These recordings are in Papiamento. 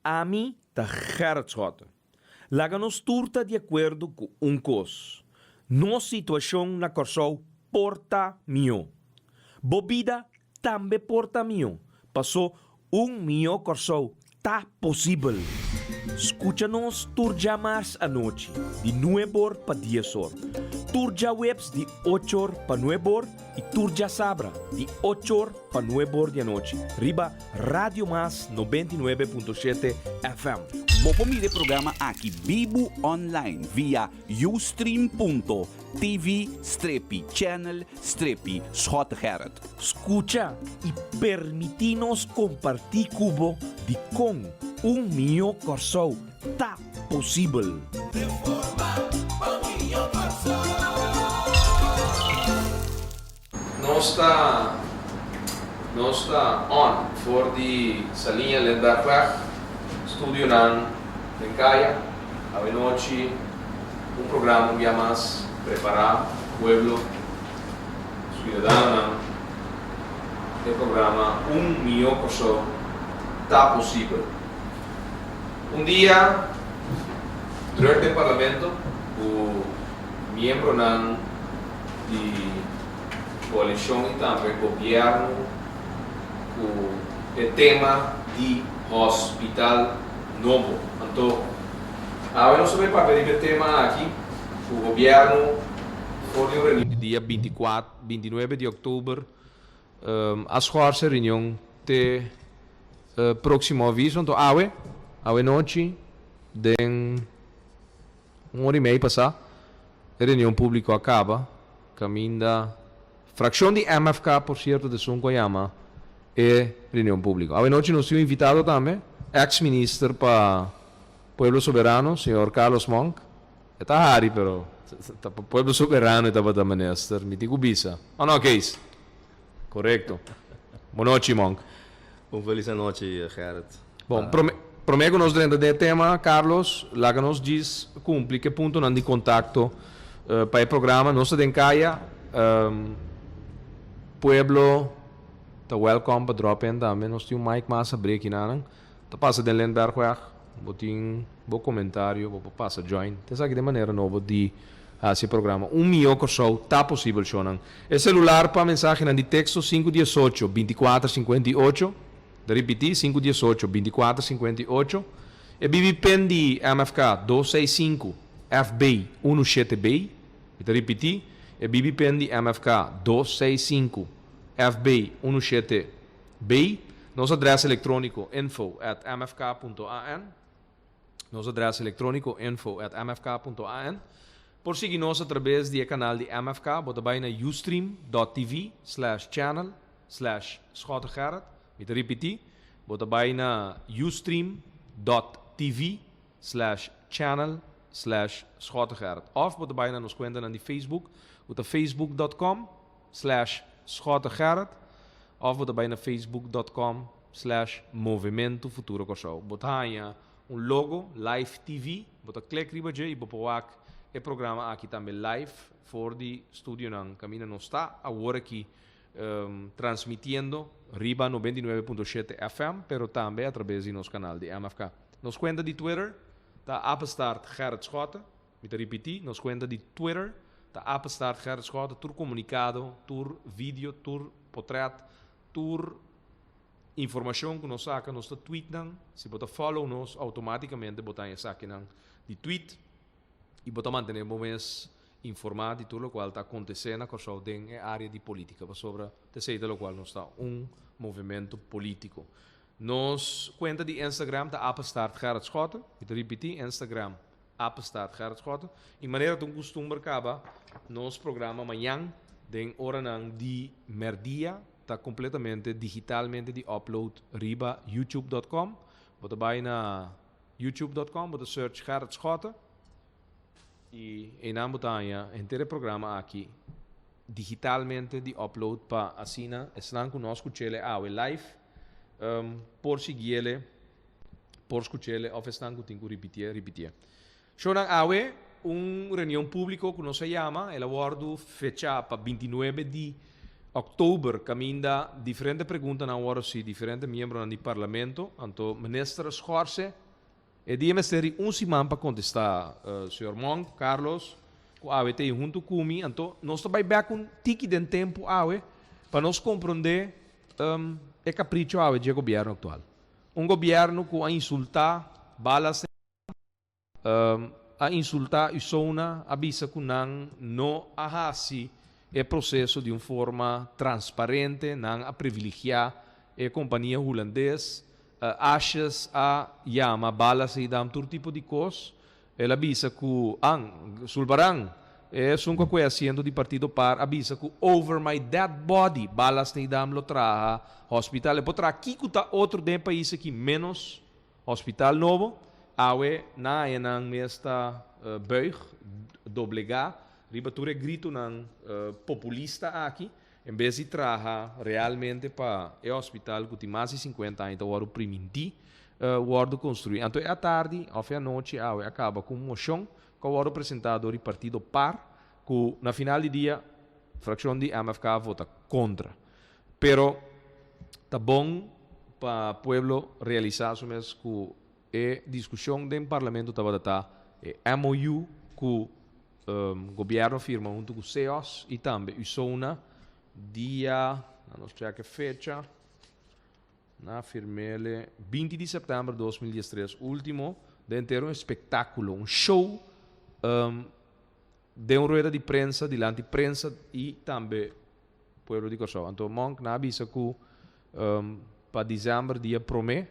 Ami ta Gerrit Schotte. Laga nos tur ta di akuerdo ku un kos, nos situashon na Kòrsou por ta mihó. Bo bida tambe por ta mihó, pasó un mihó Kòrsou ta posibel. Skucha nos tur djamars anochi di nuebor pa diesor, tur djaweps di ochor pa nuebor i tur djasabra di ochor pa nuebor di anochi riba Radio Mas 99.7 FM. Bo por mira e programa aki bibu online via ustream.tv strepi channel strepi Schottegerrit. Skucha i permití nos kompartí ku bo dikon un mihó Kòrsou ta posibel. Nos ta nos ta on for di Saliña Lindbergweg, studionan den kaya. Awenochi un programa un bia mas prepará pueblo, siudadanonan. E programa Un Mihó Kòrsou Ta Posibel. Un dia drùk den Parlamento ku miembronan di koalishon i tambe gobièrnu ku e tema di hospital nobo. Anto awe nos ta bai papia riba e tema aki ku gobièrnu for di un reunion di dia 29 di òktober a schorse reunion te próksimo aviso. Anto awe, awe nochi den Un ora i mei pasá e reunion públiko a kaba kaminda frakshon di MFK, por sierto ta esun ku a yama e reunion públiko. Awe nochi nos tin un invitado tambe, eks minister pa Pueblo Soberano, señor Carlos Monk. E ta hari pero ta pa Pueblo Soberano e tabata minister, mi tin ku bisa. O no, Kees? Korekto. Bon nochi, Monk. Un felis anochi, Gerrit. Bon, prome, prome ku nos drenta den e tema, Carlos, laga nos djis kumpli ku e puntonan di kontakto pa e programa. Nos ta den kaya, pueblo ta wèlkòm pa dròp in tambe. Nos tin un mic mas abrí aki nanan. Ta pasa den Lindbergweg, bo tin bo komentario, bo por pasa join. Ta esaki den manera nobo di hasi e programa. Un mihó Kòrsou ta posibel, shonnan. E selular pa mensahenan di teksto sinku diesocho, bintikuater sinkuenta i ocho. Ta ripití, sinku diesocho, bintikuater sinkuenta i ocho. E BB-pin di MFK dos seis sinku FB unu shete B. Mi ta ripití, e BB-pin di MFK dos seis sinku FB unu shete B. Nos adrès elektróniko info at mfk punto an. Nos adrès elektróniko info at mfk punto an. Por sigui nos atrabes di e kanal di MFK, bo ta bai na ustream dot tv slash channel slash schottegerrit. Mi ta ripití, bo ta bai na ustream dot tv slash channel slash schottegerrit. Òf bo ta bai na nos kuentanan di Facebook, ku ta facebook dot com slash schottegerrit òf bo ta bai na facebook dot com slash Movementu Futuro Kòrsou. Bo ta haña un logo live TV, bo ta klik riba dje i bo por wak e programa aki tambe live for di studionan kaminda nos ta awor aki transmitiendo riba 99.7 FM pero tambe atrabes di nos kanal di MFK. Nos kuenta di Twitter ta apenstaart Gerrit Schotte. Mi ta ripití, nos kuenta di Twitter ta apenstaart Gerrit Schotte. Tur komunikado, tur video, tur potrèt, tur informashon ku nos saka nos ta tweet nan. Si bo ta follow nos outomátikamente bo ta haña esakinan di tweet i bo ta mantené bo mes informá di tur lokual ta akontesé na Kòrsou den e área di polítika pasobra ta esei ta lokual nos ta, un movementu polítiko. Nos kuenta di Instagram ta apenstaart Gerrit Schotte. Mi ta ripití, Instagram Apenstaart Gerrit Schotte. I manera ta un kustumber kaba, nos programa mañan den oranan di mèrdia ta kompletamente digitalmente di upload riba youtube dot com. Bo ta bai na youtube dot com, bo ta search Gerrit Schotte i einan bo ta haña henter e programa aki digitalmente di upload pa asina esnan ku no a skuch'ele awe live por siguiele. Por skuch'ele òf esnan ku tin ku ripitié, ripitié. Shownan awe, un reunion públiko ku nos a yama, el a wòrdu fechá pa 29 di òktober kaminda diferente preguntanan a wòrdu hasi diferente miembronan di parlamento, anto minister a schorse e dia mester di un siman pa kontestá. Señor Monk, Carlos, ku awe ta ei huntu ku mi, anto nos ta bai bèk un tiki den tempu awe pa nos komprondé e kapricho awe dje gobièrnu aktual. Un gobièrnu ku a insultá balas a insultá Usona, a bisa ku nan no a hasi e proseso di un forma transparente, nan a privilegiá e kompania hulandes. Asjes a yama Bala Seidam tur tipo di kos. El a bisa ku an, Sulbaran, esun ku a kue asiento di partido par a bisa ku over my dead body Bala Sneidam lo traha hospital. E por traha kiko ta otro den e pais aki ménos Hospital nobo, awe nan haña nan mes ta buig, doblegá riba tur e gritonan populista aki, en bes di traha realmente pa e hospital ku tin mas di sinkuenta aña ta wòrdu primintí wòrdu konstruí. Anto e atardi òf e anochi awe a kaba ku un moshon ku a wòrdu presentá dor di partido par ku na final di dia frakshon di MFK a vota kontra. Pero ta bon pa pueblo realisa su mes cu e discusion den Parlamento tabata ta e MOU cu Gobierno a firma hunto cu CEOS y tambe USONA dia, na nos check e fecha, na firmele 20 di september 2013 ultimo, den entero un espectaculo, un show den un rueda di prensa dilanti prensa y tambe Pueblo di Kòrsou. Anto Monk nan a bisa ku pa desèmber dia promé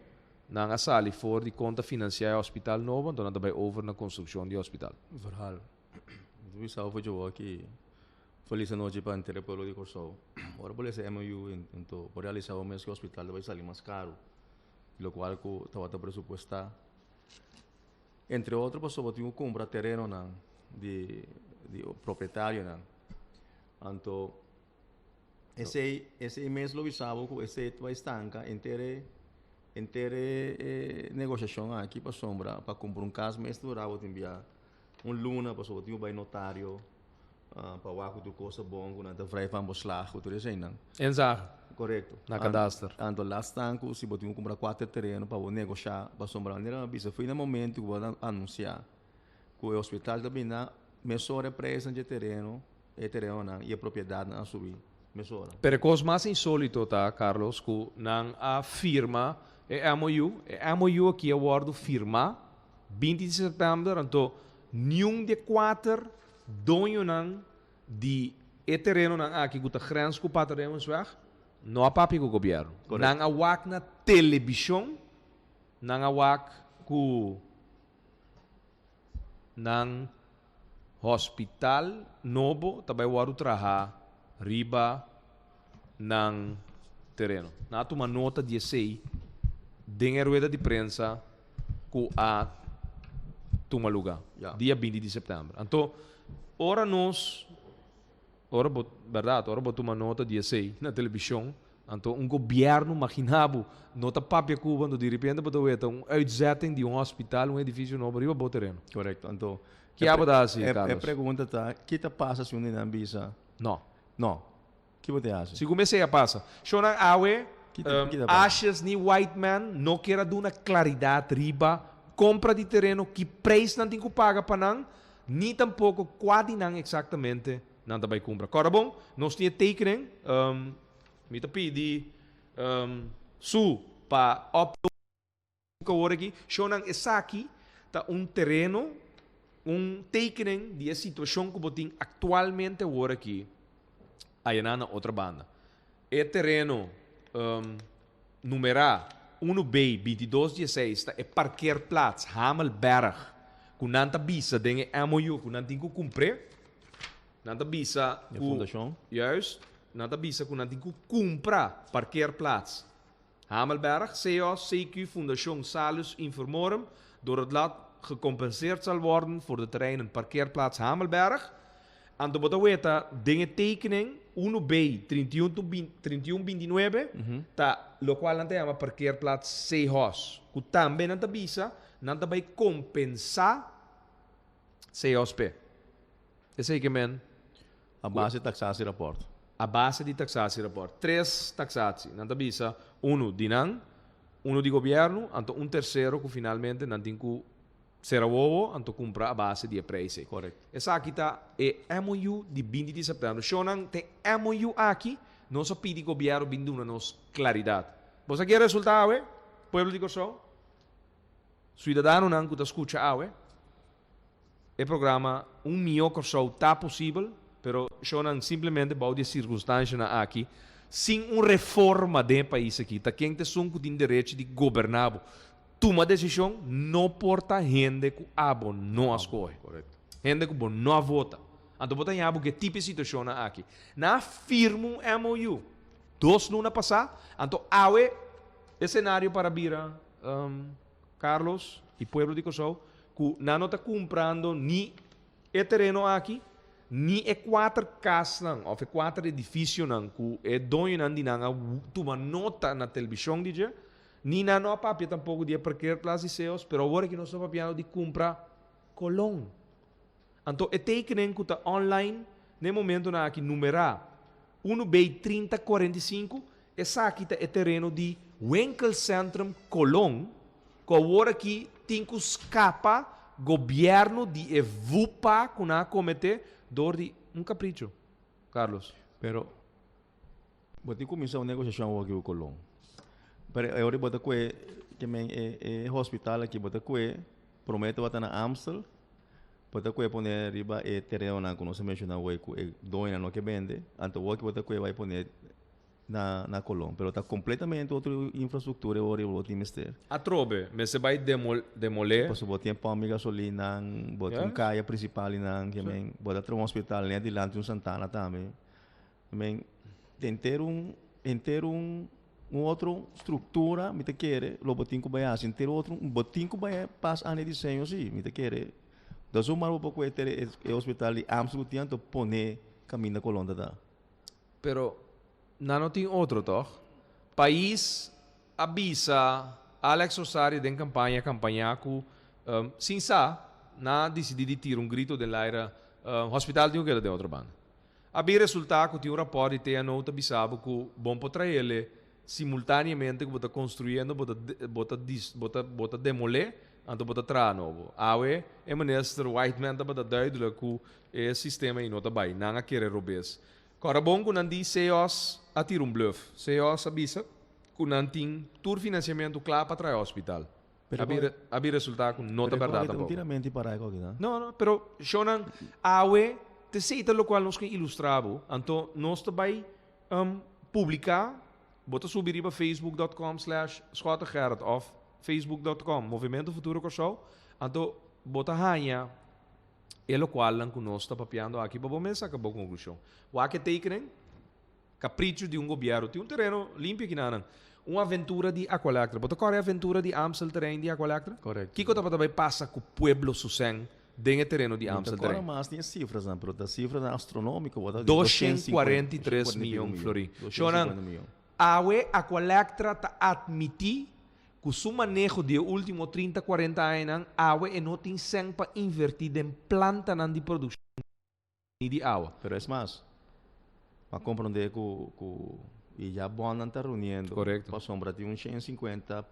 nan a sali for di kon ta finansiá e hospital nobo, anto nan ta bai over na konstrukshon di e hospital. Verhaal. Mi ta bisa over dje wòki felis anochi pa henter e pueblo di Kòrsou. Ora bo lesa e MOU anto bo realisá bo mes ku e hospital ta bai sali mas karu di lokual ku tabata presupuestá. Entre otro pasobra bo tin ku kumpra terenonan di di propietarionan. Anto esei esei mes lo bisa bo ku esei ta bai stanka henter e henter e negoshashon aki pasobra pa kumpra un kas mes dura bo tin bia un luna pasobra bo tin ku bai notario pa wak ku tur kos ta bon ku nan ta vrij van beslag ku tur eseinan. Inzage. Korekto. Na kadaster. Anto laat staan ku si bo tin ku kumpra kuater tereno pa bo negoshá pasobra manera mi a bisa fo'i na momento ku bo a anunsiá ku e hospital ta bini mesora e preisnan dje tereno E terenonan i e propiedatnan a subi mesora. Pero e kos mas insólito ta, Carlos, ku nan a firma e MOU. E MOU aki a wòrdu firmá 20 di sèptèmber, anto niun di e kuater doñonan di e terenonan aki ku ta grens ku Paterreumsweg no a papia ku gobièrnu. Nan a wak na telebishon, nan a wak ku Nan hospital nobo ta bai wòrdu traha riba nan tereno. Nan a tuma nota di esei den e rueda di prensa ku a tuma luga dia 20 di sèptèmber. Anto ora nos, ora bo, bèrdat, ora bo tuma nota di esei na telebishon, Anto un gobierno, magina bo, no ta papia cu bo, anto di repente bo ta weta un uitzetting di un hospital, un edificio nobo riba bo tereno. Correcto. Anto, Ki abo ta haci, Carlos? E pregunta ta, ki ta pasa si un di nan bisa? No. No. Ki bo ta haci? Si cu esey a pasa. Shownan awe, Ashes ni Whiteman no kier a duna claridad riba compra di tereno, ki prijs nan tin cu paga pa nan, ni tampoco cua di nan exactamente Nan ta bai kumpra. Kòrda bon, nos tin e tekening. Mi ta pidi Su pa upload awor aki. Shownan esaki ta un tereno, un tekening di e situashon ku bo tin aktualmente awor aki ayanan na otra banda. E tereno numerá unu B 22 dieseis ta e parkeerplaats Hamelberg ku nan ta bisa den e MOU ku nan tin ku kumpr'é. Nan ta bisa E ku fundashon. Juist, nan ta bisa ku nan tin ku kumpra parkeerplaats Hamelberg. CO, CQ Fundashon Salus Informorum door het lad gecompenseerd zal worden voor de terreinen parkeerplaats Hamelberg. Anto bo ta weta den e tekening unu B 31 31 29 ta lokual nan ta yama parkeerplaats Seehos ku tambe nan ta bisa nan ta bai kompensá Seehos p'e. Esei ke men. A base taksasierapport. A base di taxatierapport. Tres taxatie. Nan ta bisa unu di nan, unu di gobièrnu, anto un tersero ku finalmente nan tin ku sera wowo anto kumpra a base di e prijs ei. Correcto. Esaki ta e MOU di binti di sèptèmber. Shownan, te MOU aki nos a pidi gobièrnu bin duna nos klaridat. Bo sa ki e resulta awe, pueblo di Kòrsou? Suidadanonan ku ta skucha awe, e programa Un Mihó Kòrsou ta posibel, pero shownan simplemente bou di e sirkunstanshanan aki, sin un reforma den e pais aki, ta ken ta esun ku tin derecho di goberná bo? Tuma desishon no por ta hende ku abo no a skohe, hende ku bo no a vota. Anto bo ta haña bo ku e tipo e situashonnan aki. Nan a firma un MOU dos luna pasá, anto awe e senario para bira Carlos i pueblo di Kòrsou ku nan no ta kumprando ni e tereno aki ni e kuater kasnan òf e kuater edifisionan ku e doñonan di nan a tuma nota na televishon di dje. Ni nan no a papia tampoco di e parkeerplaats di Seos, pero awor aki nos ta papiando di cumpra Colon. Anto e tekening cu ta online n'e momentonan aki numera unu bay 30 45, esaki ta e tereno di Winkelcentrum Colon cu awor aki tin cu scapa gobierno di e vupa cu nan a comete door di un capricho. Carlos. Pero Bo tin kuminsá un negosiashon awor aki ku Colon. Pero e ora bo ta kue ke men e e hospital aki bo ta kue promé tabata na Amstel, bo ta kue pone riba e terenonan ku nos a menshoná awor ku e doñonan no ke bende, anto awor aki bo ta kue bai pone na na Colon. Pero ta kompletamente otro infrastruktura e ora bo tin mester. Atrobe mester bai demol demolé. Pasobra bo tin e pòmp di gasolinanan, bo tin un kaya prinsipal einan, ke men bo ta traha un hospital net dilanti un santana tambe. Men, henter un, henter un, un otro struktura mi ta kere lo bo tin ku bai hasi, henter otro, bo tin ku bai pas an e diseño si, mi ta kere. Da su mar bo por kue tere e hospital di Amstel ku tin anto pone kaminda Colon ta ta. Pero nan no tin otro tog? Pais a bisa Alex Rosario den campaña campaña cu sin sa nan a dicidi di tira un grito den laira hospital tin cu keda den otro banda. A bin resultá ku tin un rapòrt di TNO ta bisa bo ku bon por trael'e simultaneamente ku bo ta konstruyendo, bo ta bo ta bo ta bo ta demolé, anto bo ta traha nobo. Awe e minister Whiteman tabata duidelijk ku e sistema ei no ta bai. Nan a kere robes. Kòrda bon ku nan di CEOS a tira un bluf. CEOS a bisa ku nan tin tur finansiamentu kla pa traha e hospital. Pero A bin a bin resultá ku no ta bèrdat Pero tampoco. tira menti para e koki ta. No, no, pero shownan awe t'esei ta lokual nos ke ilustrá bo. Anto nos ta bai publiká, bo ta subi riba facebook dot com slash schottegerrit òf facebook dot com Movimento Futuro Kòrsou, anto bo ta haña e lokualnan ku nos ta papiando aki pa bo mes saka bo konklushon. Wak e tekening. Capricho di un gobierno. Tin un tereno limpio aki nanan. Un aventura di Aqualectra. Bo ta kòrda e aventura di Amstel terrein di Aqualectra? Correcto. Kiko tabata bai pasa ku pueblo su sèn den e tereno di Mi ta Amstel kòrda terrein? mas ni e sifrasnan, pero ta sifranan astronómiko. Bo ta di 243 miyon florin. Shownan, awe Aqualectra ta atmití ku su maneho di e último 30, 40 añanan, awe e no tin sèn pa invertí den plantanan di produkshon. Ni di awa. Pero es mas, m'a comprende cu cu y ya bonnan ta reuniendo. Correcto. Pasobra tin un 150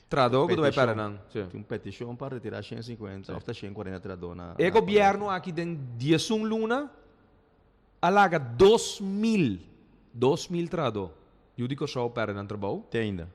Trahador cu ta bay perde nan. peticion. Tin un peticion pa retira 150 of ta 140 trahador na E na gobierno aki den 11 luna a laga 2000, 2000 trahador yu di Corsou perde nan trabou. Te ainda.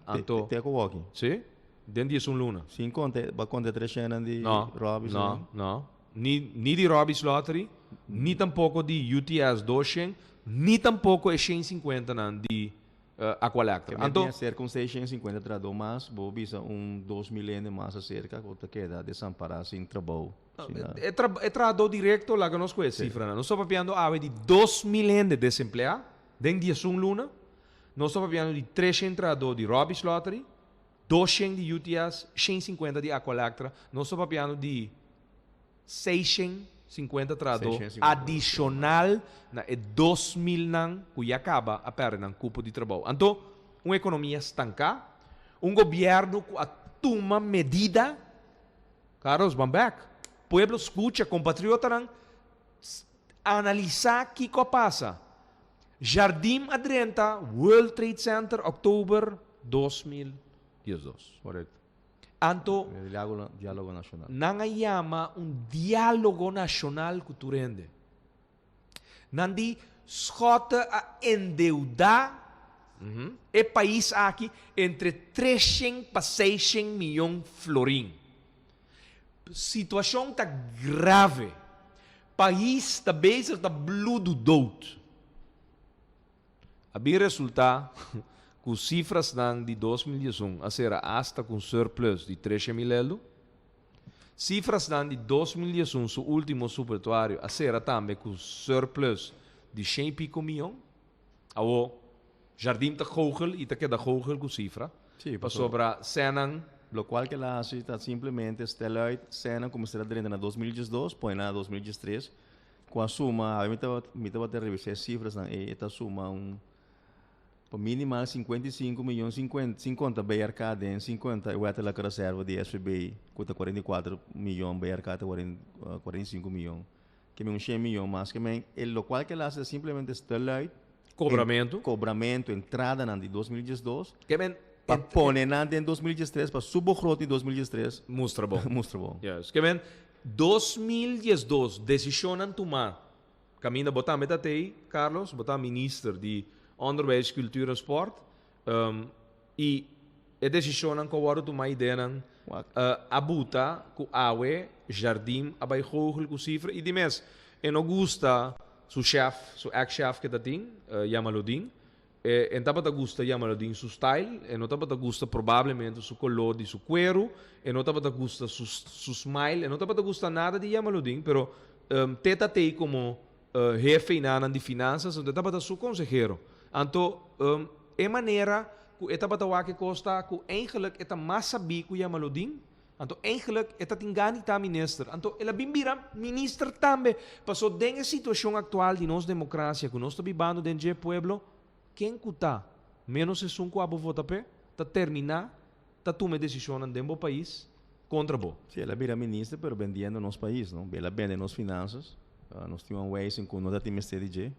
Anto. Te cu woki. Si, den 11 luna. Sin conta, bo a conta e tres shennan di No, Robby's no, nan? no. Ni, ni di Robby's Lottery, ni tampoco di UTS 200, ni tampoco e 150 nan di Aqualectra. Ke Anto. men tin acerca un 650 trahador mas, bo bisa un 2000 hende mas acerca cu ta keda desampara sin trabou, sin nada. E tra, e trahador directo, laga nos cu e cifranan. Nos ta papiando awe di 2000 hende desemplea den 11 luna. Nos ta papiando di 300 trahador di Robby's Lottery, 200 di UTS, 150 di Aqualectra. Nos ta papiando di 650 trahador 650 adicional na e 2000 nan cu ya caba a perde nan cupo di trabou. Anto, un economia stanca, un gobierno cu a tuma medida, Carlos, ban bek. Pueblo scucha, compatriotanan. Analisá kiko a pasa. Jardim a drenta World Trade Center oktober 2012. Korekto. Anto Diálogo nashonal. Nan a yama un diálogo nashonal ku tur hende. Nan di Schotte a endeudá e pais aki entre treshen pa seishen miyon florin. Situashon ta grave. Pais ta bezig ta bludu dood. A bin resultá ku sifrasnan di 2011 a sera asta ku un surplus di 300.000 eldo. Sifrasnan di 2011 su último supletuario a sera tambe ku surplus di shen i piko mion. Awor, Jardim ta gogel i ta keda gogel ku sifra, Sí, pasobra sènan. Lokual ku el a hasi ta simplemente stel uit sènan ku mester a drenta na 2012, pone na 2013, ku a suma, awe mi tabata mi tabata revisá e sifrasnan ei, e ta suma un pa minimal 55 miyon 50, sin konta BRK den, sin konta e wettelijke reserve di SVB ku ta 44 miyon, BRK ta 45 miyon. Ke men un shen miyon mas. Ke men e lokual ke el hasi ta simplemente stel uit. Kobramentu. Kobramentu, entradanan di 2012. Ke men. Pa pone nan den 2013, pa su begroting 2013. Mustra bon. Mustra bon. Juist. Ke men 2012 desishonnan tumá kaminda bo tambe ta tei, Carlos, bo ta minister di Onderwijs, Cultuur en Sport. I e desishonnan ku a wòrdu tumá ideanan a buta ku awe Jardim a bai gogel ku sifra i di mes e no gusta su shèf, su èks shèf ke ta tin, Jamaludin. E no tabata gusta Jamaludin su style, e no tabata gusta probablemente su koló di su kueru, e no tabata gusta su su smile, e no tabata gusta nada di Jamaludin, pero te ta tei komo Hefe inanan di finansas, anto e tabata su konsehero. Anto e manera ku e tabata wak e kos ta ku eigenlik e ta mas sabí ku Jamaludin, anto eigenlik e ta tin gana di ta minister. Anto el a bin bira minister tambe. Paso den e situashon aktual di nos demokrasia ku nos ta bibando den dje pueblo, ken ku ta, ménos esun ku abo vota p'e, ta terminá ta tuma e desishonnan den bo pais kontra bo. Sí, el a bira minister pero bendiendo nos pais, no? El a bende nos finanzas. Nos tin un wijzing cu no ta tin mester di dje.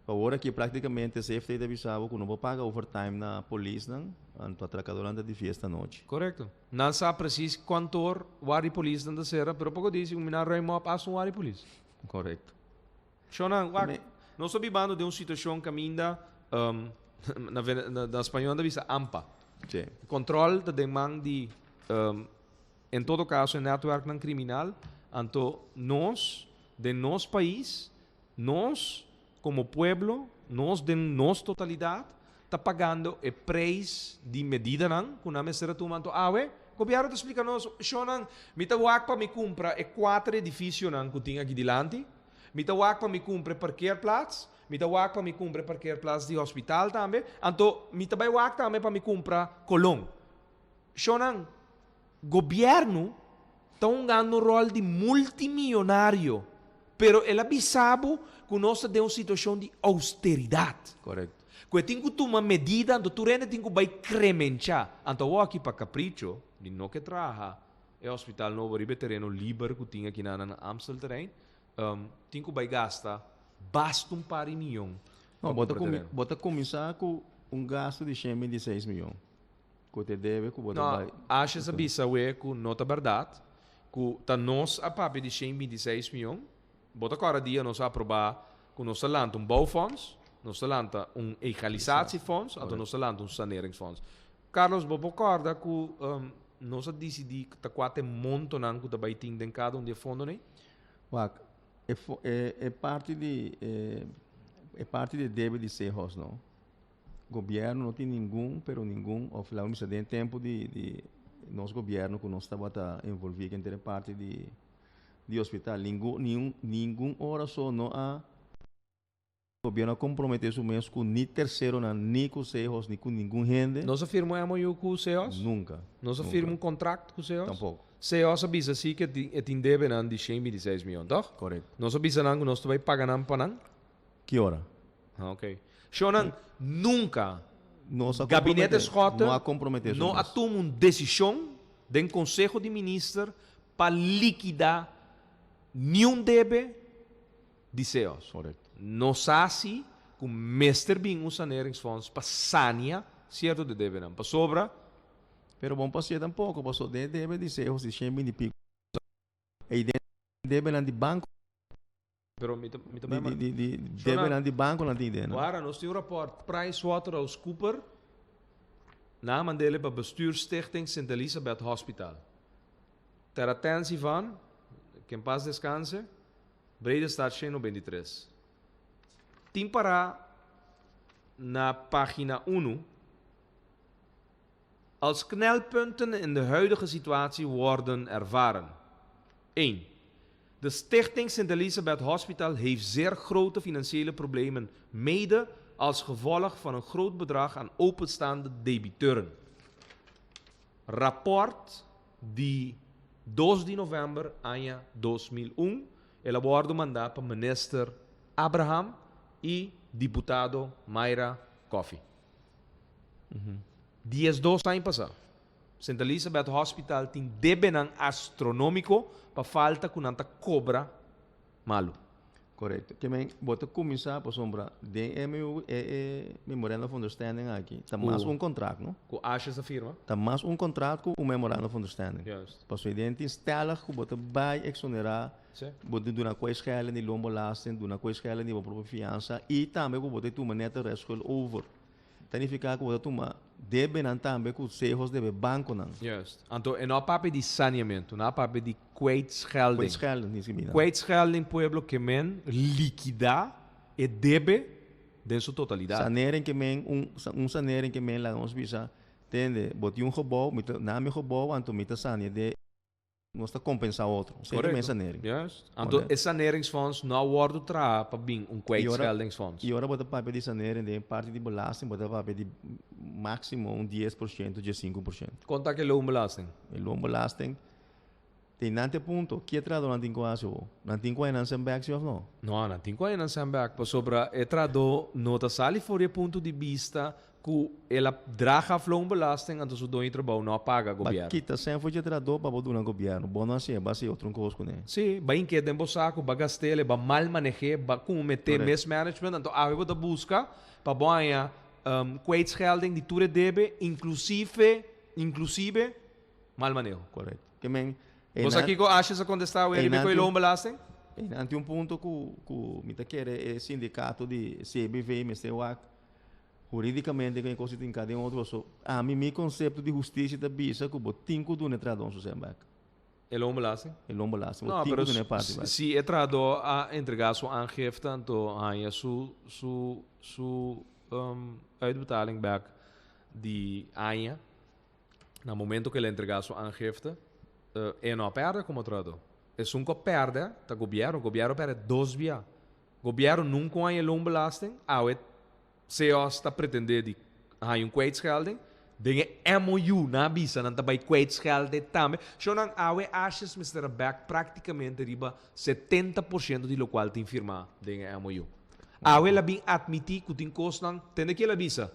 Awor aki practicamente CFT ta bisa bo cu no por paga overtime na polisnan, anto atracadornan ta di fiesta anochi. Correcto. Nan sa precies cuantor wari polisnan ta cera, pero poco di si un mina ruim op hasta un wari polis. Correcto. Shonnan, wak, nos ta bibando den un situacion caminda, na na spañol nan ta bisa ampa. Sí. Control ta den man di, en todo caso e netwerknan criminal, anto nos den nos pais, nos como pueblo, nos den nos totalidad ta pagando e prijs di medidanan cu nan mester a tuma. Anto awe, gobierno ta splica nos, shonnan, mi ta wak pa mi cumpra e cuater edificionan cu tin aki dilanti, Mi ta wak pa mi kumpra e parkeerplaats, mi ta wak pa mi kumpra e parkeerplaats di hospital tambe, anto mi ta bai wak tambe pa mi kumpra Colon. Shonnan, gobièrnu ta hungando un ròl di multimillonario, pero el a bisa bo ku nos ta den un situashon di austeridat. Korekto. Ku e tin ku tuma medida, anto tur hende tin ku bai kremenchá. Anto awor aki pa kapricho di no ke traha E hospital nobo riba e tereno liber ku tin aki na Amstelterrein tin ku bai gasta basta un par di miyon No, bo ta kuminsá, bo ta kuminsá ku un gasto di 126 miyon ku te debe ku bo ta bai. No, Asjes a bisa awe ku no ta bèrdat, ku ta nos a papia di 126 miyon. Bo ta kòrda dia nos a aprobá ku nos ta lanta un bouwfonds, nos ta lanta un egalisatiefonds, anto nos ta lanta un saneringsfonds. Carlos, bo por kòrda ku nos a disidí ta kua ta e montonan ku ta bai tin den kada un di e fondonan ei? Wak, e e e parti di e e parti di e debe di Sehos no, gobièrnu no tin ningun pero ningun òf laga mi bisa den e tempu di di nos gobièrnu ku nos tabata envolví kenter e parti di di hospital ningun niun ningun ora so no a Gobierno a compromete su mes cu ni terceronan, ni cu Sehos, ni cu ningun hende. Nos a firma un MOU cu Sehos? Nunca. Nos a firma un contract cu Sehos? Tampoco. Sehos a bisa si cu e tin debenan di 126 miyon, toch? Correcto. Nos a bisa nan cu nos ta bay paga nan pa nan? Ki ora? Ah, ok. Shownan, nunca Nos a Gabinete compromete, Schotte no a compromete su no a mes. tuma un decision den Conseho di Minister pa liquida niun debe. Di Seos. Correcto. Nos sa si cu mester bin un saneringsfonds pa sania cierto de debenan. Pasobra. Pero bon pa hacié tampoco, paso den debe di Seos di shen binti pico ey den debenan di banco. Pero mi ta mi ta bay Di di di debenan di banconan tin den. Wara, nos tin un rapport PricewaterhouseCooper nan a mandele pa Bestuursstichting Sint Elisabeth Hospital. Ter attentie van, que en paz descanse, Bredestad 193. Tin pará na página unu, Als knelpunten in de huidige situatie worden ervaren. 1. De Stichting Sint Elisabeth Hospital heeft zeer grote financiële problemen, mede als gevolg van een groot bedrag aan openstaande debiteuren. Rapport di dos di novèmber aña 2001, el a wòrdu mandá pa minister Abraham i diputado Mayra Coffie. 12 aña pasá, Sint Elisabeth Hospital tin debenan astronómiko pa falta ku nan ta kobra malu. Korekto. Ke men bo ta kuminsá pasobra den e MOU e e Memorandum of Understanding aki ta mas un kontrakt no. Ku Asjes a firma. Ta mas un kontrakt ku un Memorandum of Understanding. Juist. Pasobra den tin stellig ku bo ta bai eksonerá, bo ta duna kwijtschelding di loonbelasting, duna kwijtschelding di bo propio fiansa i tambe ku bo ta tuma nèt restschuld over. Ta nifiká ku bo ta tuma debenan tambe ku Sehos debe bankonan. Juist. Anto e no a papia di saneamentu, nan a papia di kwijtschelding. Kwijtschelding, ni skibí nan. Kwijtschelding pueblo ke men likidá e debe den su totalidat. Sanering ke men, un un sanering ke men laga nos bisa, tende, bo tin un gebou, mi ta na mi gebou anto mi ta sania de. Nos ta kompensá otro. Esei ta men sanering. Juist. Anto e saneringsfonds no a wòrdu traha pa bin un kwijtscheldingsfonds. I ora bo ta papia di sanering den parti di belasting bo ta papia di máksimo un 10% 15%. Kon ta ku e loonbelasting? E loonbelasting tin nan te punto. Ki e trahadónan tin ku hasi awor? Nan tin ku haña nan sèn bèk si òf no? No, nan tin ku haña nan sèn bèk pasobra e trahadó no ta sali for di e punto di bista Ku el a draga loonbelasting anto su doño di trabou no a paga Ba gobièrnu. kita sèn for dje trahadó pa bo duna gobièrnu. Bo no hasié, bo hasi otro un kos kuné. Sí, ba hink'é den bo saku, ba gast'el, ba mal maneh'é, ba kumeté Korekto. mismanagement, anto awe bo ta buska pa bo haña kwijtschelding di tur e debe, inclusive, inclusive mal maneho. Korekto. Ke men, Bo sa einan, kiko Asjes a kontestá awe riba einan e tin un, loonbelasting? einan tin un punto ku, ku mi ta kere e sindikato di CBV mester wak Huridicamente ken cos tin ca den otro so ami mi concepto di justicia ta bisa cu bo tin cu duna e trahador su cen bek. E loonbelasting? E loonbelasting bo No, tin pero cu duna e parti bek. si e trahador a entrega su aangifte anto haña su su su uitbetaling bek di aña na momento cu el a entrega su aangifte e no a perde como trahador. Esun cu a perde ta gobierno, gobierno a perde dos bia. Gobierno nunca un haña loonbelasting, awe CEOS ta pretende di haña un kwijtschelding. Den e MOU nan a bisa nan ta bay kwijtschelde tambe. Shownan awe Asjes mester a bek practicamente riba 70% di locual tin firma den e MOU. Awe el a bin admiti cu tin cosnan, tende ki el a bisa,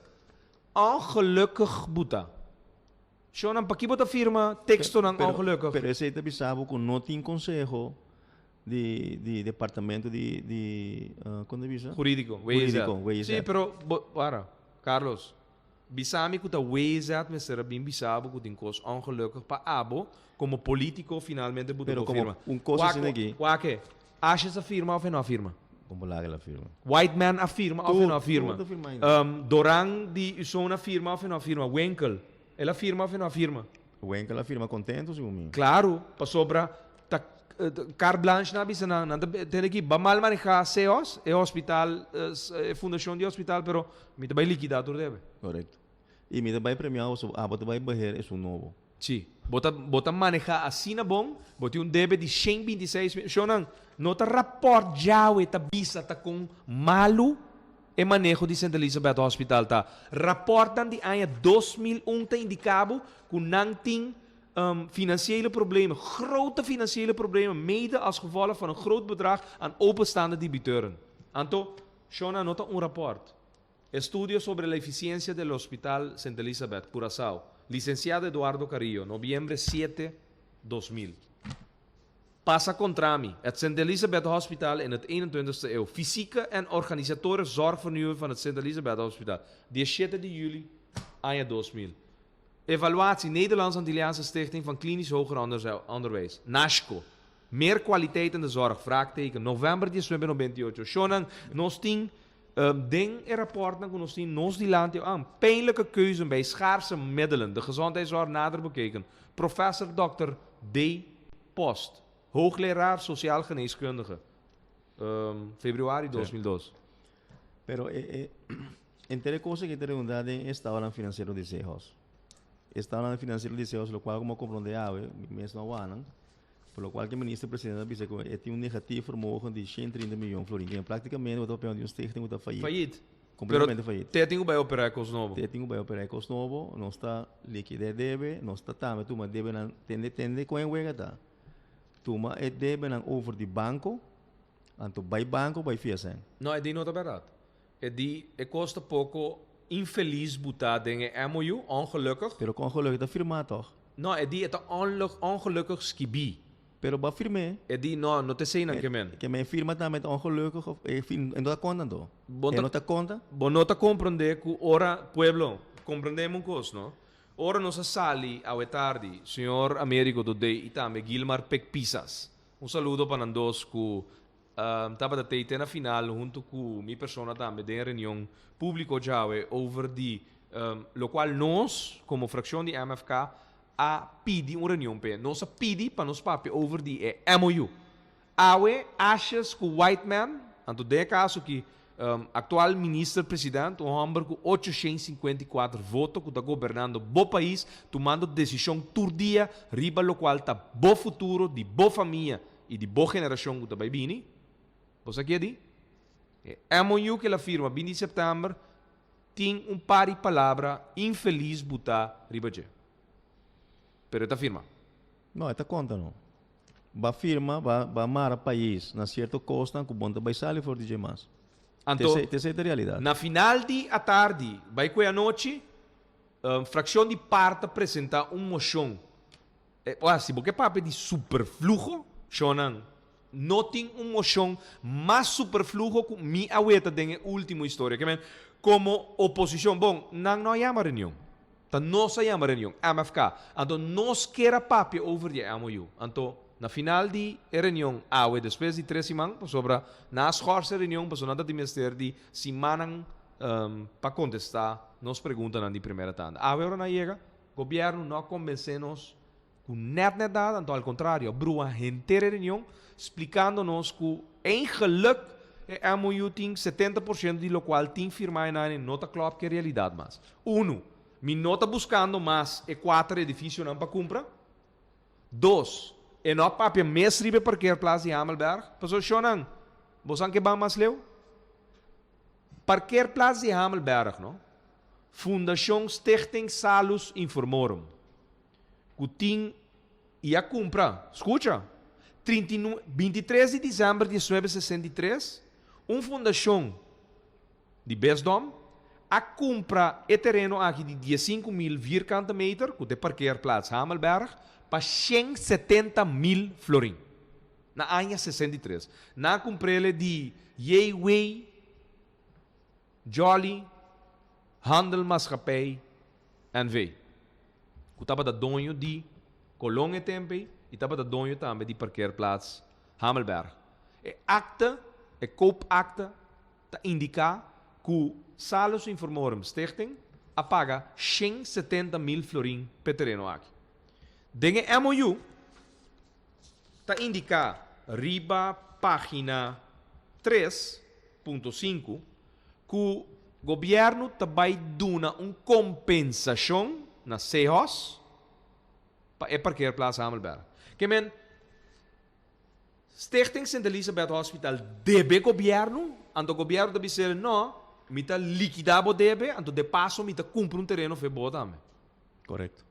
Ongelukkig buta. Shownan paki bo ta firma textonan ongelukkig? Pero esey ta bisa bo cu no tin conseho di di departamento di di kon ta bisa? Hurídiko, WZ. Hurídiko, WZ. Sí, pero bo para, Carlos, bisa mi ku ta WZ mester a bin bisa bo ku tin kos ongelukkig pa abo komo polítiko finalmente bo ta Pero por komo firma. un kos Wak, asina aki. wak, Asjes a firma of e no a firma? Kon bo laga el a firma? White Man a firma of e no a firma? Tur ta firma ainda. Doran di Usona a firma of e no a firma? Winkel, el a firma of e no a firma? Winkel a firma kontento segun mi. Klaru, pasobra Ta carte blanche nan a bisa nan, nan ta tene ki ba mal maneha CEOS, e hospital, e fundacion di hospital, pero mi ta bay liquida tur debe. Correcto. Y mi ta bay premia bo, abo ta bay beheer esun nobo. Si. Bo ta, bo ta maneha asina bon, bo tin un debe di 126 mil, shownan, no ta rapport djawe ta bisa ta con malu e maneho di Sint Elisabeth Hospital ta. Rapportnan di aña 2001 ta indica bo cu nan tin Financiële problemen, grote financiële problemen, mede als gevolg van een groot bedrag aan openstaande debiteuren. Anto, Shona no ta un rapport. Estudio sobre la eficiencia del Hospital Sint Elisabeth, Curaçao, Licenciado Eduardo Carrillo, noviembre 7, 2000. Pasa kontra mi, Het Sint Elisabeth Hospitaal in het 21ste eeuw. Fysieke en organisatorische zorgvernieuwing van het Sint Elisabeth Hospitaal. Dia shete di juli, aña 2000. Evaluatie Nederlands Antilliaanse Stichting van Klinisch Hoger Onderwijs, NASHCO. Meer kwaliteit in de zorg? Vraagteken. November 1998. Shonan, nos tin den e rapportnan ku nos tin nos dilanti an pijnlijke keuzen bij schaarse middelen, de gezondheidszorg nader bekeken. Professor Dòkter D. Post, hoogleraar sociaal geneeskundige, februari 2002. Pero e e henter e cosa ki ta redunda den e estadonan financiero di Sehos. E estadonan financiero di Sehos locual como comprende awe, mi mes no a wak nan, por locual ki minister presidente a bisa cu e tin un negatief vermogen di 130 miyon florin. Kende practicamente bo ta papia di un stichting cu ta failliet. Failliet. Completamente failliet. Pero te tin cu bay opera e cos nobo. Te tin cu bay opera e cos nobo. Nos ta liquida e debe, nos ta tambe tuma debenan, tende tende con e wega ta. Tuma e debenan over di banco. Anto bai banco bai fia sen. No, e di no ta berdad. E di e cos ta poco infeliz buta den e MOU, ongelukkig. Pero con ongelukkig ta firma toch? No, e di e ta ongelukkig skibi. Pero bo a firm'é. E di no, no ta eseinan ke men. Ke men e firma tambe ta ongelukkig of e firma e no ta conta anto? Bo E no ta conta? Bo no ta comprende cu ora, pueblo, comprendemi un cos no. Ora nos a sali awe tardi, señor Americo Dodé y tambe Gilmar Pek Pisas, Un saludo pa nan dos ku tabata tei te na final huntu ku mi persona tambe den e reunion públiko djawe over di lokual nos komo frakshon di MFK a pidi un reunion p'e. Nos a pidi pa nos papia over di e MOU. Awe Asjes ku Whiteman, anto den e kaso ki Actual minister president, un homber cu 854 voto cu ta gobernando bo pais, tumando decision tur dia riba locual ta bo futuro, di bo famia y di bo generacion cu ta bay bini. Bo sa kier di? E MOU cu el a firma 20 di september tin un par di palabra infeliz buta riba dje. Pero e ta firma. No, e ta conta no. Ba firma, ba ba mara pais na cierto cosnan cu bon ta bay sali for di dje mas. Anto, Te esey ta realidad. na final di atardi bay cu e anochi, fraccion di par ta presenta un mocion. Ora, si bo ke papia di superfluho, shownan, no tin un mocion mas superfluho cu mi a weta den e ultimo historia. Ke men, como oposicion, bon, nan no a yama reunion. Ta nos a yama reunion, MFK. Anto nos kier a papia over di e MOU. Anto na final di e reunion awe despues di tres siman, pasobra nan a schors e reunion pasobra nan ta tin mester di simannan pa contesta nos preguntanan di primera tanda. Awe ora nan a yega, gobierno no a conbence nos cu net net nada, anto al contrario a brua henter e reunion splicando nos cu eigenlijk e MOU tin 70% di locual tin firma enan e no ta klop cu e realidad mas. Uno, mi no ta buscando mas e cuater edificionan pa cumpra. Dos, e no a papia mes riba e parkeerplaats di Hamelberg. Pasobra shownan, bosan ke ban mas leu? Parkeerplaats di Hamelberg, no? Fundacion Stichting Salus Informorum. Ku tin i a kumpra, skucha, 39, 23 di desèmber 1963, un fundashon di Besdom a kumpra e tereno aki di 15,000 vierkante meter, ku ta e parkeerplaats Hamelberg, pa 170,000 florin. Na aña 63. Nan a kumpr'el di JW Jolly Handelmaatschappij NV. Ku tabata doño di Colon e tempu ei i tabata doño tambe di parkeerplaats Hamelberg. E akte, e koopakte, ta indiká ku Salus Informorum Stichting a paga 170,000 florin p'e tereno aki. Den e MOU ta indiká riba página 3.5 ku gobièrnu ta bai duna un kompensashon na Sehos pa e parkeerplaats Hamelberg. Ke men, Stichting Sint Elisabeth Hospital debe gobièrnu, anto gobièrnu ta bis'el no, mi ta likidá bo debe, anto de paso mi ta kumpra un tereno fe bo tambe. Korekto.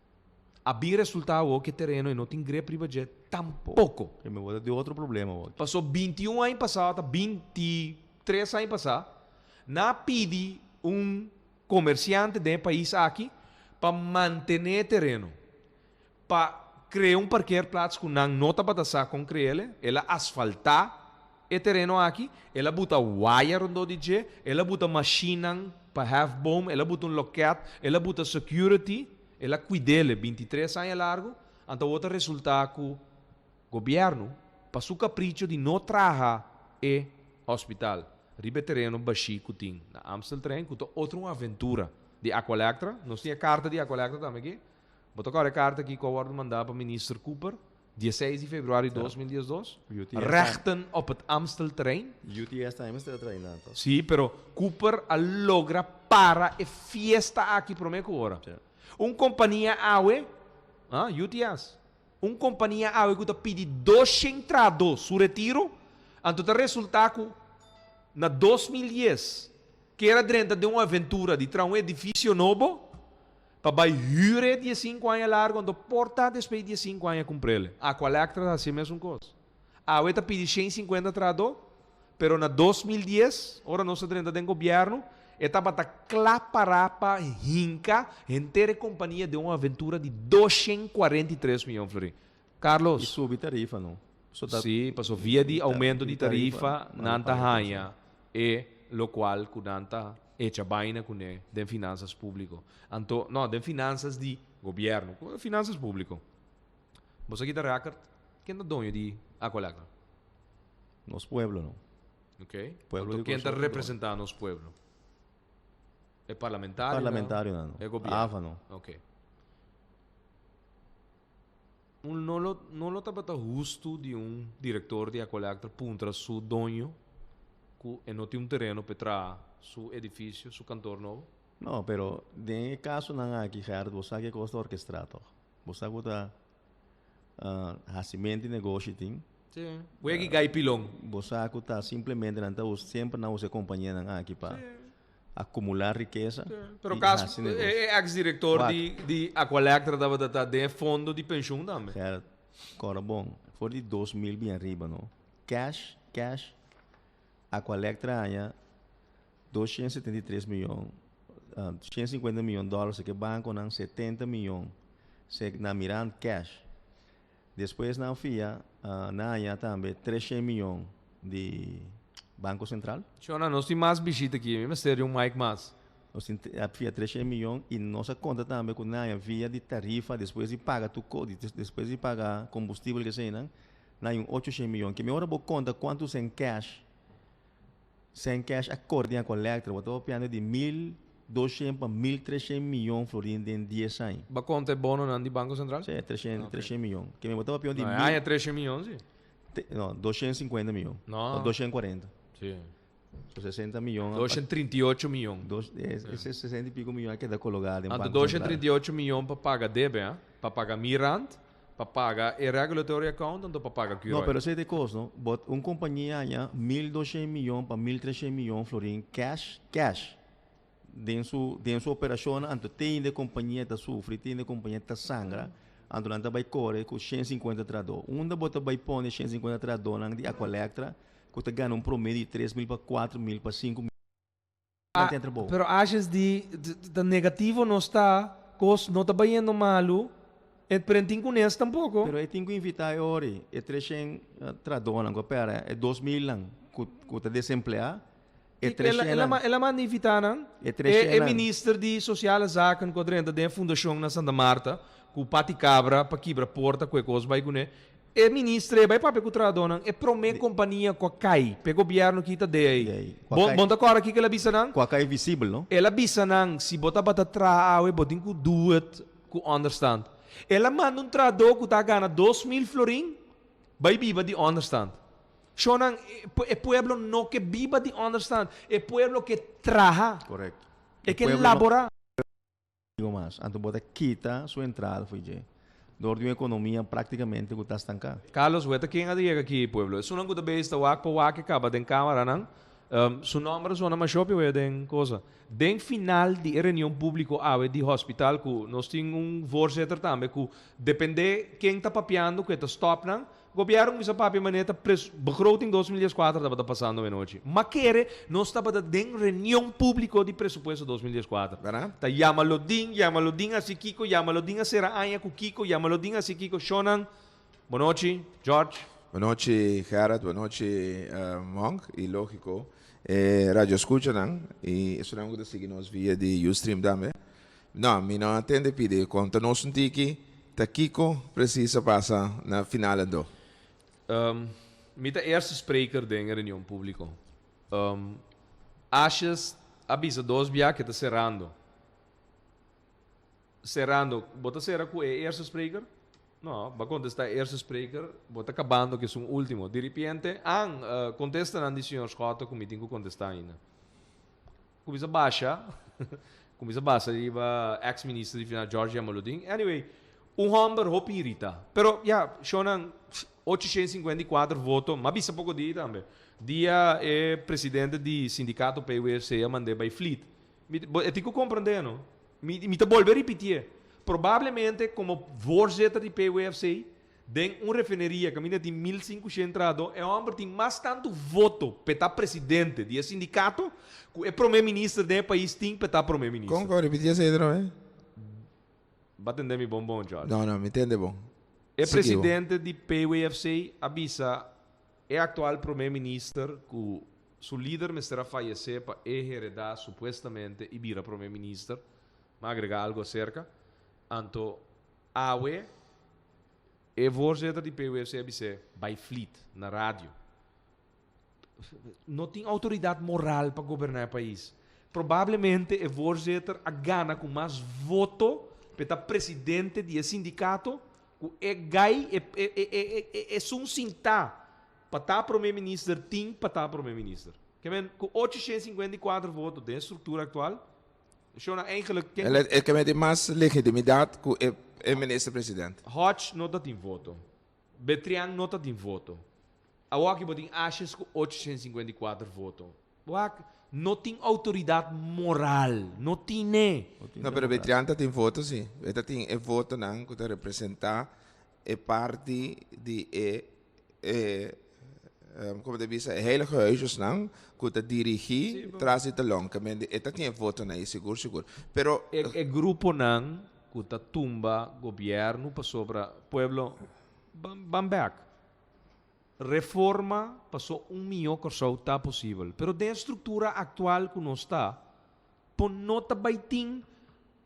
A bin resultá awor ku e tereno e no tin grip riba dje tampoko. Ke mi bo ta di otro problema awor. Paso 21 aña pasá ta 23 aña pasá, nan a pidi un komersiante den e pais aki pa mantené e tereno, pa. krea un parkeerplaats ku nan no tabata sa kon kre'el, el a asfaltá e tereno aki, el a buta waya rondó di dje, el a buta mashinnan pa hefboom, el a buta un lokèt, el a buta security, el a kuid'el bintitres aña largu, anto awor ta resultá ku Gobièrnu, pa su kapricho di no traha e hospital riba e tereno bashí ku tin na Amsteltrein, ku ta otro un aventura di Aqualectra. Nos tin e karta di Aqualectra tambe aki. Bo ta kòrda e karta aki ku a wòrdu mandá pa Minister Cooper, dieseis di februari 2012? Rechten op het Amstelterrein. UTS tambe mester a traha nan toch? Sí, pero Cooper a logra para e fiesta aki promé ku ora. Un kompania awe, ah, UTS. Un kompania awe ku ta pidi doshen trahadó su retiro, anto ta resultá ku na 2010 kier a drenta den un aventura di traha un edifisio nobo pa bai hür e diesinku aña largu, anto por ta despues di diesinku aña kumpr'el. Aqualectra ta hasi e mesun kos. Awe ta pidi 150 trahadó, pero na 2010, ora nos a drenta den gobièrnu, e tabata kla pará pa hinka henter e kompania den un aventura di 243 mion florin. Carlos. I subi tarifa no. So ta. Sí, paso via di aumento di tarifa nan ta haña e lokual ku nan ta echa baina kuné den finansas públiko. Anto, no, den finansas di gobièrnu, finansas públiko. Bo sa kita record? Ken ta doño di Aqualectra? Nos pueblo no. Ok. Pueblo Anto di ken ta Kòrsou ta representá nos pueblo? E parlamentarionan? Parlamentarionan no. E gobierno? AVA no. Ok. Un no lo no lo tabata hustu di un director di Aqualectra puntra su doño ku e no tin un tereno p'e traha su edificio, su kantor nobo? No, pero den e kasonan aki Gerard bo sa ke kos ta orkestrá tòg. Bo sa ku ta hasimento di negoshi tin. Sí. Wegi gai pilon. Bo sa ku ta simplemente nan ta usa, semper nan usa e kompanianan aki pa akumulá rikesa Sí. Pero i kas hasi negoshi. e ex direktor Wak. di di Aqualectra tabata ta den e fondo di penshun tambe. Gerard, kòrda bon, for di 2000 bin ariba no, cash, cash, Aqualectra haña 273 miyon, 150 miyon dòler seke bankonan, 70 miyon sek na Mirant cash. Despues nan fia, nan haña tambe 300 miyon di Banko Sentral. Shona, nos tin mas bishita aki, mi mester di un mic mas. Nos tin a fia 300 miyon i nos a konta tambe ku nan haña via di tarifa despues di paga tur kos, despues di paga kombustibel keseinan, nan haña un 800 miyon. Ke mi ora bo konta kuantu sèn cash Sen cash a kore den Aqualectra, bo ta papiando di 1200 pa 1300 miyon florin den dies aña. Bo a konta e bononan di Banko Sentral? Sí, 300, 300 miyon. Ke men bo ta papiando di No, e mil. aña 300 miyon, sí. No, 250 miyon. No. O 240. Sí. So 60 miyon. 238 miyon. Dos, ese 60 y pico miyon a keda kologá den Anto Banko Sentral. 238 miyon pa paga debe, ah? Pa paga Mirant. Pa paga e regulatory account anto pa paga No, Curoil. pero esei ta e kos, no? Bot un kompania haña 1200 miyon pa 1300 miyon florin cash, cash, den su, den su operashonnan, anto te hende kompania ta sufri, te hende kompania ta sangra, anto nan ta bai kore ku 150 trahadó. Unda bo ta bai pone 150 trahadónan di Aqualectra ku ta gana un promedio di 3000 pa 4000 pa 5000 Ah, pero asjes di ta negativo nos ta, kos no ta bayendo malu, e pero en tin kunes tampoko. Pero e tin ku invitá e ori, e treshen trahadónan ku a pèrdè, e 2000 nan ku ku ta desempleá, e treshen nan. El a manda invitá nan, E treshen e nan. minister di Sociale Zaken ku a drenta den e fundashon na Santa Marta, ku pati kabra pa kibra porta ku e kos bai kuné, E minister e bai papia ku trahadónan, e promé kompania ku a kai p'e gobièrnu kita de ei. Bo bo no ta kòrda kiko el a bisa nan? Ku a kai visibel, no? El a bisa nan, si bo tabata traha awe, bo tin ku do it ku ònderstand. El a manda un trahadó ku ta gana 2000 florin bai biba di ònderstand. Shonnan, e pueblo no ke biba di ònderstand, e pueblo ke traha. Korekto. E ke laborá. Digo mas, anto bo ta kita su entrada fo'i dje, dor di un ekonomia praktikamente ku ta stanká. Carlos, weta ken a yega aki pueblo? Esunnan ku ta bezig ta wak pa wak e kaba den kamaranan. Su nomber a zona masha hopi wea den cosa. Den final di e reunion publico awe di hospital cu nos tin un voorzitter tambe cu depende ken ta papiando cu e ta stop nan, gobierno cuminsa papia manera ta pres begroting 2014 tabata pasando awenochi. Ma kere nos tabata den reunion publico di presupuesto 2014. Berdad? Ta yama Lodin, yama Lodin haci kico, yama Lodin a cera aña cu kico, yama Lodin haci kico, shownan. Bonochi, George. Bonochi, Gerrit. Bonochi, Monk. Y logico, e radioscuchanan y esunnan cu ta sigui nos via di Ustream tambe. No, mi no a tende pidi. Conta nos un tiki ta kico precies a pasa na final anto. Mi ta eerste spreker den e reunion publico. Asjes a bisa dos bia ke ta cerrando. Cerrando, bo ta cera cu e eerste spreker? No, bo a contesta e eerste spreker, bo ta cabando cu esun ultimo. Di ripiente, an, contestanan di señor Schotte cu mi tin cu contesta ainda. Cuminsa basha, cuminsa basa riba ex minister di Finanzas George Jamaloodin. Anyway, un homber hopi irita. Pero, ya, shownan, 854 voto, m'a bisa poco dia tambe. Dia e presidente di sindicato PWC a mand'é bay Fleet. Mi, bo, e tin cu comprende, no? Mi, mi ta bolbe ripitié. Probablemente komo voorzitter di PWFC, den un refineria kaminda tin 1500 trahadó, e hòmber tin mas tantu voto p'e ta presidente di e sindikato ku e promé minister den e pais tin p'e ta promé minister. Kon, kon? Ripití esei otro bes. Bo a tende mi bon bon, George. No, no, mi tende bon. E Sigui bo. presidente di PWFC a bisa e aktual promé minister ku Su lider mester a fayesé pa e heredá supuestamente i bira promé minister. M'a agregá algu aserka. Anto awe e voorzitter di PUFC a bis'é bai Fleet na radio. No tin outoridat moral pa goberná e pais. Probablemente e voorzitter a gana ku mas voto p'e ta presidente di e sindikato ku e gai e e esun sintá Pa ta prome minister tin pa ta prome minister. Ke men ku 854 voto den struktura aktual, shona eigenlijk ken El e ke men tin mas legitimidat ku e e minister president. Hodge no ta tin voto. Betrian no ta tin voto. Awoki bo tin Asjes ku 854 voto. Wak, no tin outoridat moral. No tine. No, pero Betrian ta tin voto si. E ta tin e votonan ku ta representa e parti di e e como ta bisa e heilige huisjesnan cu ta dirigi tras di talon ke men e ta tin e votonan ei sigur sigur pero E e gruponan cu ta tumba gobierno pasobra pueblo ban ban bek reforma paso un miyo Corsou ta posibel pero den e structura actual cu nos ta Por no ta bai tin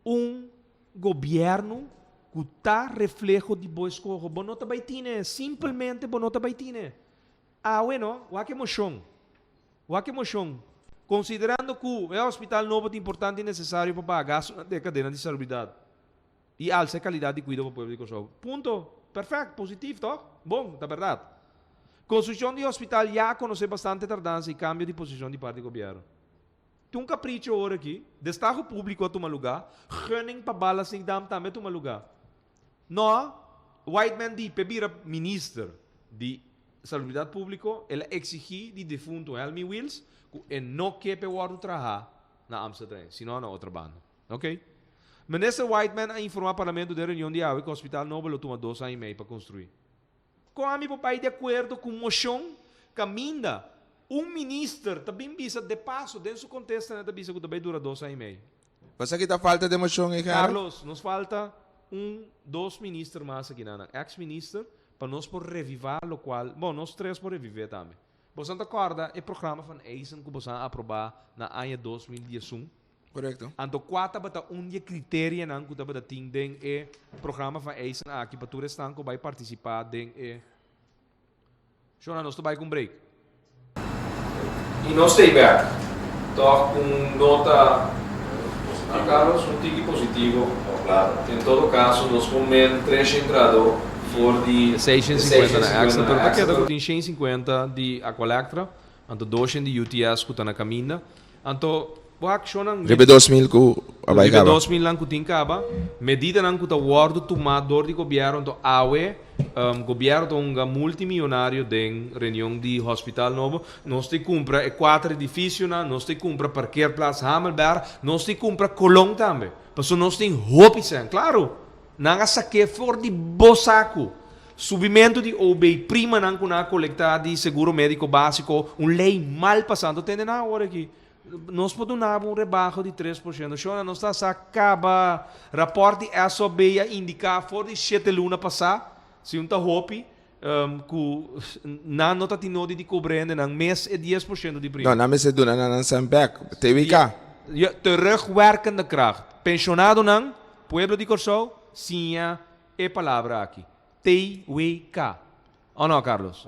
un gobierno cu ta refleho di bo escoho. Bo no ta bai tine, simpelmente bo no ta bai tine. Awe no, wak e mocion. Wak e mocion. Considerando cu e hospital nobo ta importante y necesario pa baha gastonan den e cadena di salubridad y alsa e calidad di cuido pa pueblo di Corsou. Punto. Perfect. Positief, toch? Bon, ta berdad. Construccion di hospital ya a conoce bastante tardansa y cambio di posicion di parti gobierno. Tin un capricho ora aki, destaho publico a tuma luga, gunning pa bala sin dam tambe a tuma luga. No, Whiteman di p'e bira minister di Salubridad Publico, el a exigi di defunto Helmi Wiels cu e no ke p'e wordo traha na Amsteltrein, sino na otro banda. Ok. Minister Whiteman a informa Parlamento den reunion di awe cu Hospital Nobo lo tuma dos aña y mei pa construi. Kon ami por bai di akuerdo ku un moshon kaminda un minister ta bin bisa de paso den su kontesta nan ta bisa ku ta bai dura dos aña i mei? Pasaki ta falta den moshon ei, Gerrit? Carlos, nos falta un, dos minister mas aki nan, ex minister, pa nos por revivá lokual, bon, nos tres por reviv'é tambe. Bosan ta kòrda e programa van eisen ku bosan a aprobá na aña 2011? Korekto. Anto kua tabata un di e kriterianan ku tabata tin den e programa van eisen aki pa tur esnan ku bai partisipá den e Shona, nos ta bai ku un break. I nos ta ei bek tòg ku un nota positivo. Carlos, un tiki positivo. En todo kaso nos por men tres entradó for di 650 na extra, pero ta keda ku tin 150 di Aqualectra, anto 200 di UTS ku ta na kaminda. Anto. Bo akshonnan. Riba e 2000 ku a bai Riba e kaba. 2000 nan ku tin kaba, medidanan ku ta wòrdu tumá dor di gobièrnu anto awe gobièrnu ta hunga multimillonario den reunion di hospital nobo. Nos tin kumpra e kuater edifisionan, nos tin kumpra parkeerplaats Hamelberg, nos tin kumpra Colon tambe. Pasobra nos tin hopi sèn. Klaro, nan a sak'é for di bo saku. Subimentu di OB, primanan ku nan a kolektá di seguro médiko básiko, un lei mal pasá. Anto tende nan awor aki. Nos por duna bo un rebaho di 3%. Shona, nos ta sa kaba. Rapòrt di SOB a indiká for di shete luna pasá, si un ta hopi, ku nan no ta tin nodi di kobra hende nan mes e 10% di prima. No, nan mester duna nan nan sèn bèk. TWK. Ja, terugwerkende kracht. Penshonadonan, pueblo di Kòrsou, siña e palabra aki. TWK. O no, Carlos?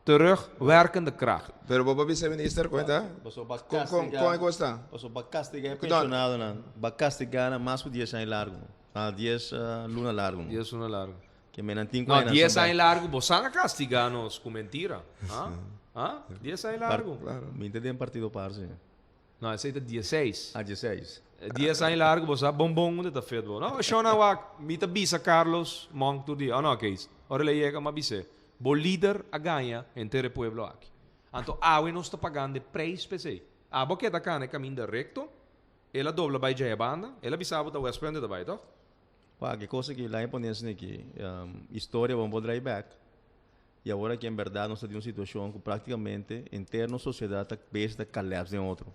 Terugwerkende kracht. Pero bo por bisa minister con e ta? Paso ba Con con castiga con e cos ta? Paso ba castiga e Don. pensionadonan, ba castiga nan mas cu dies aña largo, ah dies luna largo. Dies luna largo. Ke men nan tin cu No, aña nan dies son aña bek. largo bo san a castiga nos cu mentira. Ah? Ah? Dies aña largo. Mi ta den partido par si. No, esei ta dieseis. Ah, dieseis. Dies aña largu bo sa bon bon unda ta fet bo. No, shona wak, mi ta bisa Carlos Monk tur dia. Oh no, Kees. Ora el a yega, m'a bis'é, Bo lider a gaña henter e pueblo aki. Anto awe nos ta pagando e prijs p'esei. Abo keda kana e kaminda rekto, el a dobla bai djaya banda, el a bisa bo ta West Punt e ta bai, toch? Wak, e kos aki, laña pone esei aki, historia bo no por draai bek. Y awor aki en berdad nos ta den un situacion cu practicamente henter nos sociedad ta bezig ta collapse den otro.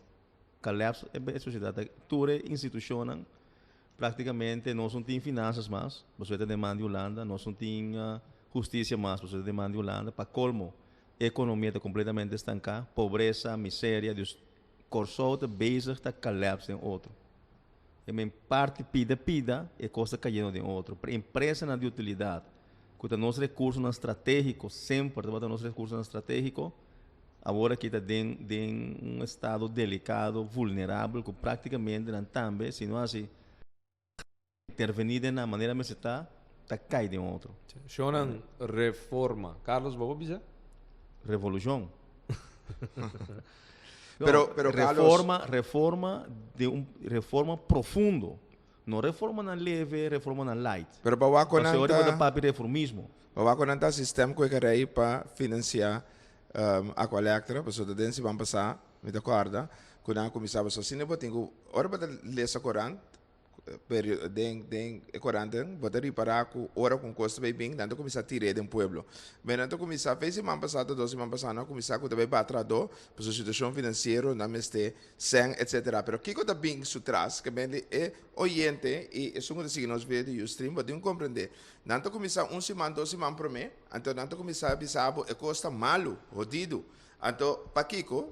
Collapse e sociedad ta tur e institucionnan practicamente nos no tin finanzas mas, pasobra e ta den man di Hulanda, nos no tin husticia mas, pasobra e ta den man di Hulanda. Pa colmo e economia ta completamente estanca, pobreza, miseria, dus Corsou ta bezig ta collapse den otro. E men parti pida pida e cos ta cayendo den otro. Pero empresanan di utilidad cu ta nos recursonan strategico, semper tabata nos recursonan strategico, awor aki ta den den un estado delicado, vulnerabel, cu practicamente nan tambe, si no haci interveni den nan manera mester ta, ta cay den otro. Shownan reforma. Carlos, bo por bisa? Revolucion. Pero, pero Carlos... Reforma, reforma de un reforma profundo. No reformanan leve, reformanan light. Pero pa wak Pasobra nan ora bo ta ta papia reformismo. pa wak nan ta sistem ku e karei pa finansia Aqualectra, pasobra den siman pasá mi ta kòrda ku nan a kuminsá pasobra asina bo tin ku ora bo ta lesa korant perio den den e korantnan bo ta ripará ku ora ku un kos ta bai bin nan ta kuminsá tir'é den pueblo. Men nan ta kuminsá fe siman pasá ta dos siman pasá nan a kuminsá ku ta bai batradó pasobra situashon finansiero nan mester Sèn etcetera. Pero kiko ta bin su tras? Ke bende e oyente i esun ku ta sigui nos via di Ustream bo tin ku komprendé. Nan ta kuminsá un siman, dos siman promé, anto nan ta kuminsá bisa bo e kos ta malu, hodidu. Anto pakiko?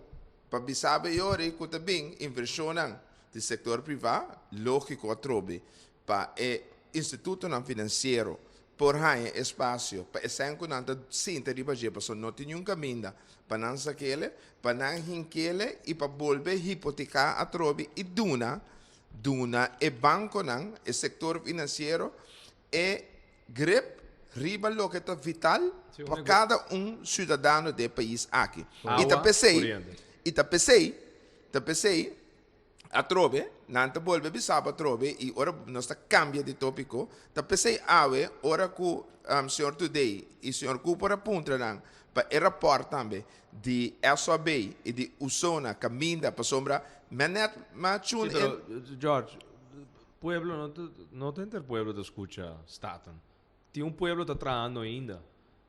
Pa bisa bo e ora ku ta bin invershonnan di sektor privá, lógiko atrobe pa e institutonan finansiero por haña espasio pa esnan ku nan ta sinta riba dje pasobra no tin niun kaminda pa nan sak'ele, pa nan hink'ele i pa bolbe hipoteká atrobe i duna duna e bankonan, e sektor finansiero e grip riba loke ta vital pa kada un siudadano den e pais aki. I ta p'esei, i ta p'esei, ta p'esei. Atrobe, nan ta bolbe bisa bo atrobe i ora nos ta kambia di topiko, ta p'esei awe ora ku señor Today i señor Cooper a puntra nan pa e rapòrt tambe di SOB i di Usona kaminda pasobra mi a nèt m'a chun Sí, pero George, pueblo no ta no ta henter pueblo ta skucha Staten. Tin un pueblo ta trahando ainda.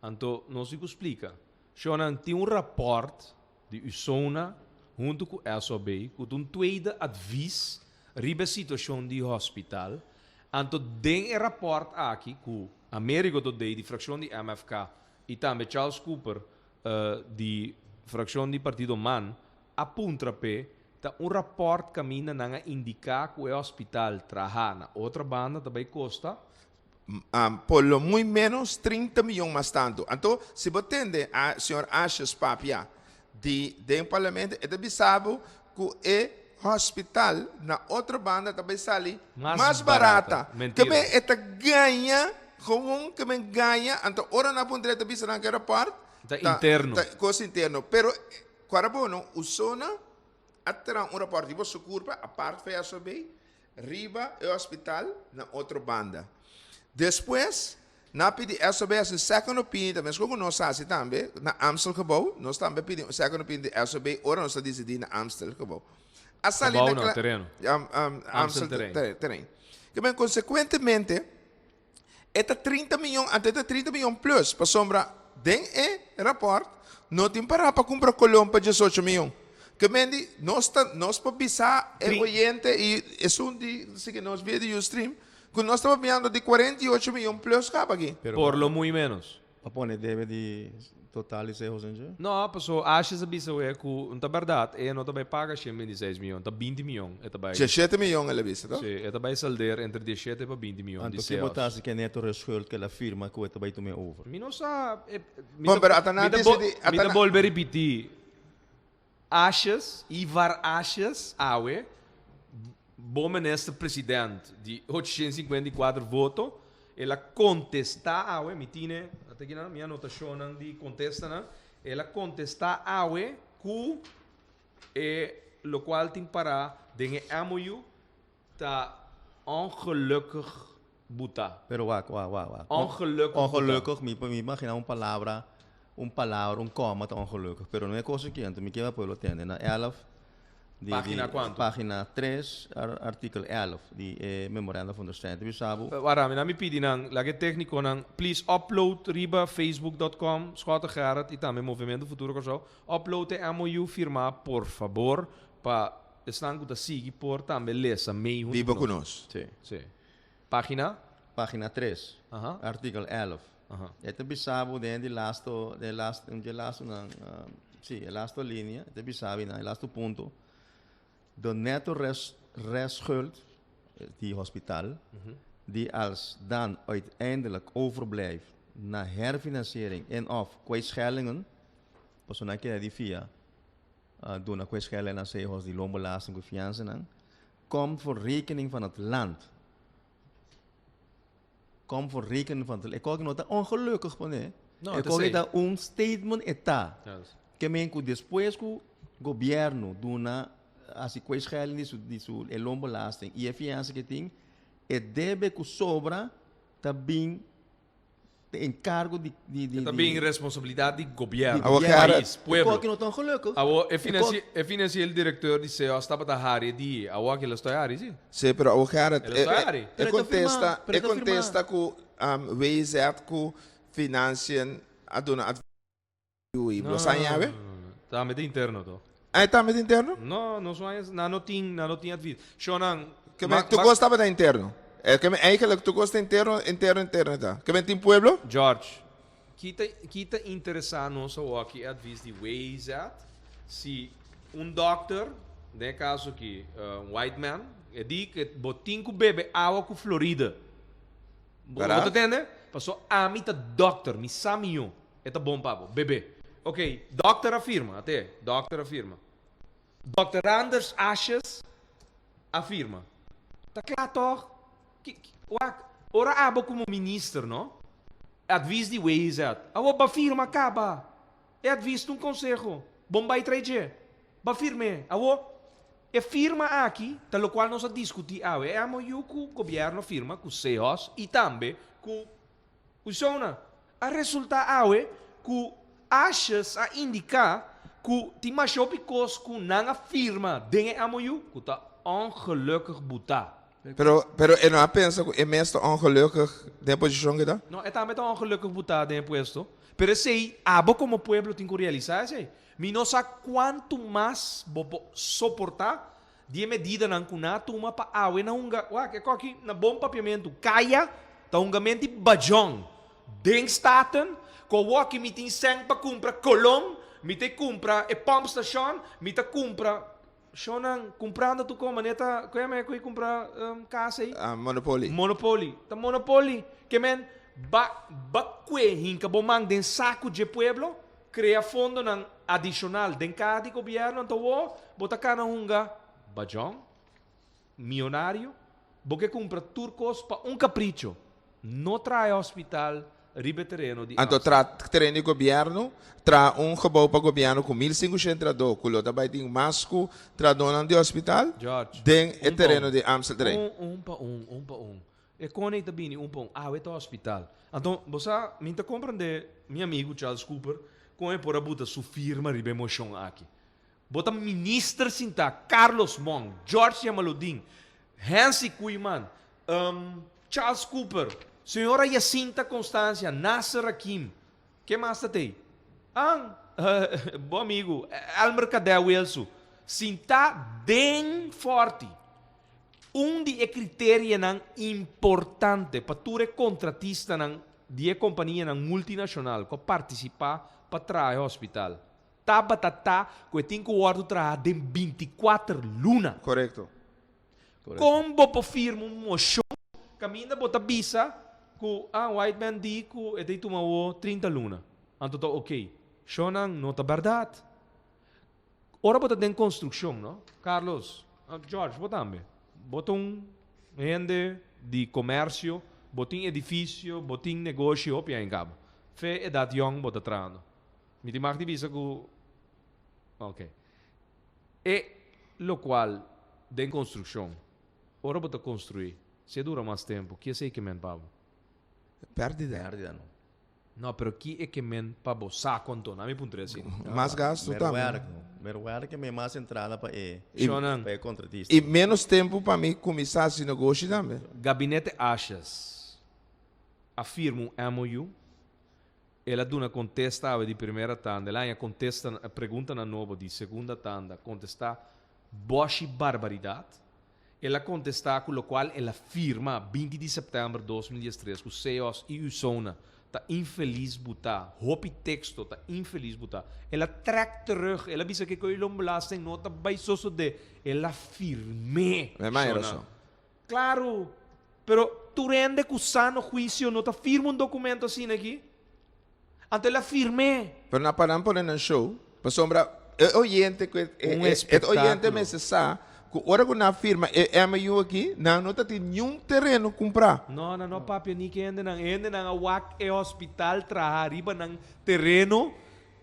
Anto nos tin ku splika. Shownan tin un rapòrt di Usona huntu ku SOB ku ta un tweede advies riba e situashon di hospital. Anto den e rapòrt aki ku Amerigo Todey di frakshon di MFK i tambe Charles Cooper di frakshon di partido man a puntra p'e ta un rapòrt kaminda nan a indiká ku e hospital traha na otra banda ta bai kosta Por lo muy menos 30 miyon mas tantu. Anto, si bo tende a señor Asjes papia di den parlamento, e ta bisa bo ku e hospital na otro banda ta bai sali mas barata. Mentira. Ke men e ta gaña, gewoon ke men gaña, anto ora nan a puntra e ta bisa nan ke raport Ta interno. Ta kos interno. Pero, kuara bo no, Usona. A traha un rapòrt riba su kurpa, apart for SOB, riba e hospital na otro banda. Despues, nan a pidi SOB hasi un second opinion, ta meskos ku nos hasi tambe na Amstelgebouw, nos tambe a pidi un second opinion di SOB ora nos a disidí na Amstelgebouw. A sali Gebouw na no, kla- tereno. Amstel Amstelterrein. terrein. Ke men konsekuentemente, E ta 30 miyon, anto e ta 30 miyon plus, pasobra den e raport no tin pará pa kumpra kolon pa 18 miyon. Ke men di, nos ta, nos por bisa e oyente i esun di sigui nos via di Ustream, ku nos ta papiando di 48 miyon plus kaba aki. Pero Por lo muy menos. Pa pone debe di total di Sehos en dje? No, paso Ashes a bisa we ku un ta bèrdat e no ta bai paga shen binti seis miyon, ta binti miyon e ta bai. Diesshete miyon el a bisa, to? Si, e ta bai salder entre diesshete pa binti miyon di Anto ke bo Sehos. ta hasi ke neto reschuld ke el a firma ku e ta bai tuma e over? Mi no sa, e, mi Bon, ta, pero ata nan mi ta bo, disidi, mi ata ta nan. bolbe ripití, Asjes, Ivar Asjes, awe, bo minister president di 854 voto, el a contesta awe, mi tine, ata aki nan, mi anotacionnan di contestanan, el a contesta awe cu e locual tin para den e MOU ta ongelukkig buta. Pero wak, wak, wak, wak. Ongelukkig buta. Ongelukkig, mi mi imagina un palabra, un palabra, un coma ta ongelukkig. Pero no e cosa aki, anto mi kier pa pueblo tende. Na elf di, Pagina di, cuanto? Pagina tres, artikel elf di e Memorandum of Understanding. Ta bisa bo. Wara, mi na mi pidi nan, laga e tecniconan, please upload riba facebook dot com, Schotte Gerrit y tambe Movimento Futuro Kòrsou, upload e MOU firma por fabor pa Esnan ku ta sigui por tambe lesa mei huntu Biba ku ku nos. nos. Sí. Sí. Página? Página tres, Aha. artíkel èlf. Aha. E ta bisa bo den di lasto, den lasto, den dje lastonan, sí, e lasto linia, e ta bisa bo nan, e lasto punto, de netto res, restschuld di hospital, die als dan uiteindelijk overblijft na herfinanciering en of kwijtscheldingen, pasobra nan keda di fia. Duna ku e skèlè na Sehos di loonbelasting ku fiansanan, komt voor rekening van het land. Komt voor rekening van het land. E kòki no ta ongelukkig pone. No, E ta kòki esei. ta un statement e ta. Yes. Ke men ku despues ku gobièrnu duna hasi ku e skèlè di su di su e loonbelasting i e fiansa ke tin, e debe ku sobra ta bin Ta encargo di di di Ta bin responsabilidad di gobierno, Di gobierno. pais, pueblo. E koki no ta ongelukkig. Awo e E financi e financieel directeur di CEOS tabata hari e di awo aki lo stoy hari si. Sí, pero awo Gerrit, El a e, stoy e, hari. e Pero e ta contesta, firma, pero e e ta firma. contesta ku um, WZ ku Financiën a duna advies i No, bo sa ñawe? no, no, no. Tambe ta interno to. Ah, e tambe ta interno? No, no so aña, nan no tin, nan no tin advies. Shonan, Ke ma, men, tu ma, kos tabata interno. Eh, ke men, eigenlijk tu kos ta interno, interno, interno ta. Ke men tin pueblo? George, ki ta, ki ta interesa nos awoki e advies di WZ? Si un dokter, den e kaso aki, un white man, e di ke bo tin ku bebe awa ku Florida. Bo, bo ta tende? Paso ami ta dokter, mi sa miyo. E ta bon pa bo. Bebe. Ok, dokter a firma, ate, dokter a firma. Dokter Anders Asjes a firma. Ta kla tog? Ki, ki, wak, ora abo komo minister, no? Advies di WIZ. Awor ba firma kaba. E advies ta un konseho. Bon bai trae dje. Ba firm'é. Awor, e firma aki ta lokual nos a diskutí awe. E MOU ku gobièrnu a firma ku SEHOS i tambe ku Usona, A resulta awe ku Asjes a indiká ku tin masha hopi kos ku nan a firma den e MOU ku ta ongelukkig butá. Pero, pero e no a pensa ku e mes ta ongelukkig den e posishon ku e ta? No, e tambe ta ongelukkig butá den e puesto. Pero esei, abo komo pueblo tin ku realisá esei. Mi no sa kuantu mas bo por soportá Di e medidanan ku nan a tuma pa awe na hunga, wak, e koki na bon papiamentu, kaya ta hungamenti bajon den Staten, ku awoki mi tin sèn pa kumpra kolon, mi ta e kumpra e pompstation, mi ta kumpra, shonnan, kumprando tur kon, manera ta, ku e ku e kumpra kas ei? Ah, monopoly. Monopoly, ta monopoly, ke men ba ba kue hinka bo man den saku dje pueblo, Krea fondonan adishonal den kaha di gobièrnu anto wou bo ta kana hunga bajon, mionario, bo ke kumpra tur kos pa un kapricho. No traha e hospital, riba e tereno di Anto Amstel. tra tereno di gobièrnu, tra un gebouw pa gobièrnu ku 1500 trahadó ku lo ta bai tin mas ku trahadónan di hospital George, den e un pa tereno un. di Amstelterrein. Un, un pa un, un pa un. E kone ta bini un pa un, awe ta hospital. Anto, bo sa, mi ta komprendé mi amigu Charles Cooper kon e por a buta su firma riba e moshon aki. Bo ta minister sintá, Carlos Monk, George Jamaludin, Hensi Koeiman, Charles Cooper, señora Jacinta Constancia, Nasser Hakim, ke mas ta tei? An, bo amigu, Elmer Kadè Wilsu, sintá den Forti. Un di e kriterianan importante pa tur e kontratistanan di e kompanianan multinashonal ku a partisipá pa traha e hospital tabata ta ku e tin ku wòrdu traha den 24 luna. Korekto. Kon bo por firma un moshon kaminda bo ta bisa ku ah Whiteman di ku e ta tuma awor 30 luna anto ta oke? Shonnan no ta bèrdat. Ora bo ta den konstrukshon, no? Carlos, George, bo tambe. Bo ta un hende di komersio, bo tin edifisio, bo tin negoshi hopi aña kaba. Fe edat yòn bo ta trahando. Mi tin mag di bisa ku, ok. E lokual den konstrukshon, ora bo ta konstruí, si e dura mas tempu, ki esei ke men pa bo? Pèrdida. Pèrdida no. No, pero ki e ke men pa bo sa konto? Na mi puntra e asina. Mas gastu tambe. Merwerk. Merwerk ke men mas entrada pa e Shonnan. pa e kontratista. I ménos tempu pa mi kuminsá hasi negoshi tambe. Gabinete Asjes a firma un MOU. El a duna kontesta awe di primera tanda. El a haña kontesta, preguntanan nobo di segunda tanda. Kontestá bòshi barbaridat. El a kontestá ku lokual el a firma 20 di sèptèmber 2013 ku CEOS i USONA ta infelis butá, hopi teksto ta infelis butá. El a trèk terug, el a bisa ke koe loonbelasting no ta bai sosodé. El a firm'é, Mi maya shona. rason. Klaru, pero tur hende ku sano huisio no ta firma un dokumento asina aki. Anto el a firm'é. Pero na paran pone nan show, pasobra e oyente ku e Un e e oyente espectáculo. mester sa ku ora ku nan a firma e MOU aki, nan no ta tin niun tereno kumprá. No, nan no papia ni ku e hendenan. E hendenan a wak e hospital traha riba nan tereno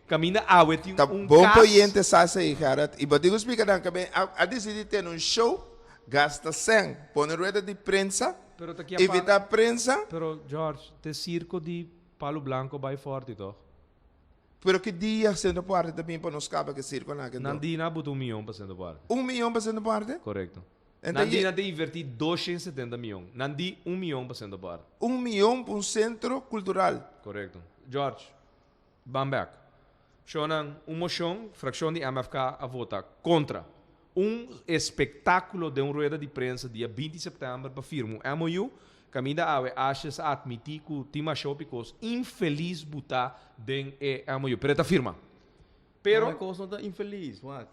kaminda awe tin Ta un bon pa kas. oyente sa esei, Gerrit. I bo tin ku splika nan kabe a a disidí tene un show, gasta sèn, pone rueda di prensa, Pero ta ki a pa. invitá prensa. Pero George, t'e circo di Palo Blanco bai forti toch? Pero ki dia Centro Puarte ta bin pa nos caba ke circo nan Nan kendo? di nan buta un miyon pa Centro Puarte. Un miyon pa Centro Puarte? Correcto. En Nan ta di ye nan ta inverti 270 miyon. Nan di un miyon pa Centro Puarte. Un miyon pa un centro cultural. Correcto. George, ban bek. Shownan, un mocion, fraccion di MFK a vota contra. Un espectaculo den un rueda di prensa dia 20 september pa firma un MOU, caminda awe Asjes a admiti cu tin masha hopi cos infeliz buta den e MOU, pero e ta firma. Pero. No, e cos no ta infeliz, wak.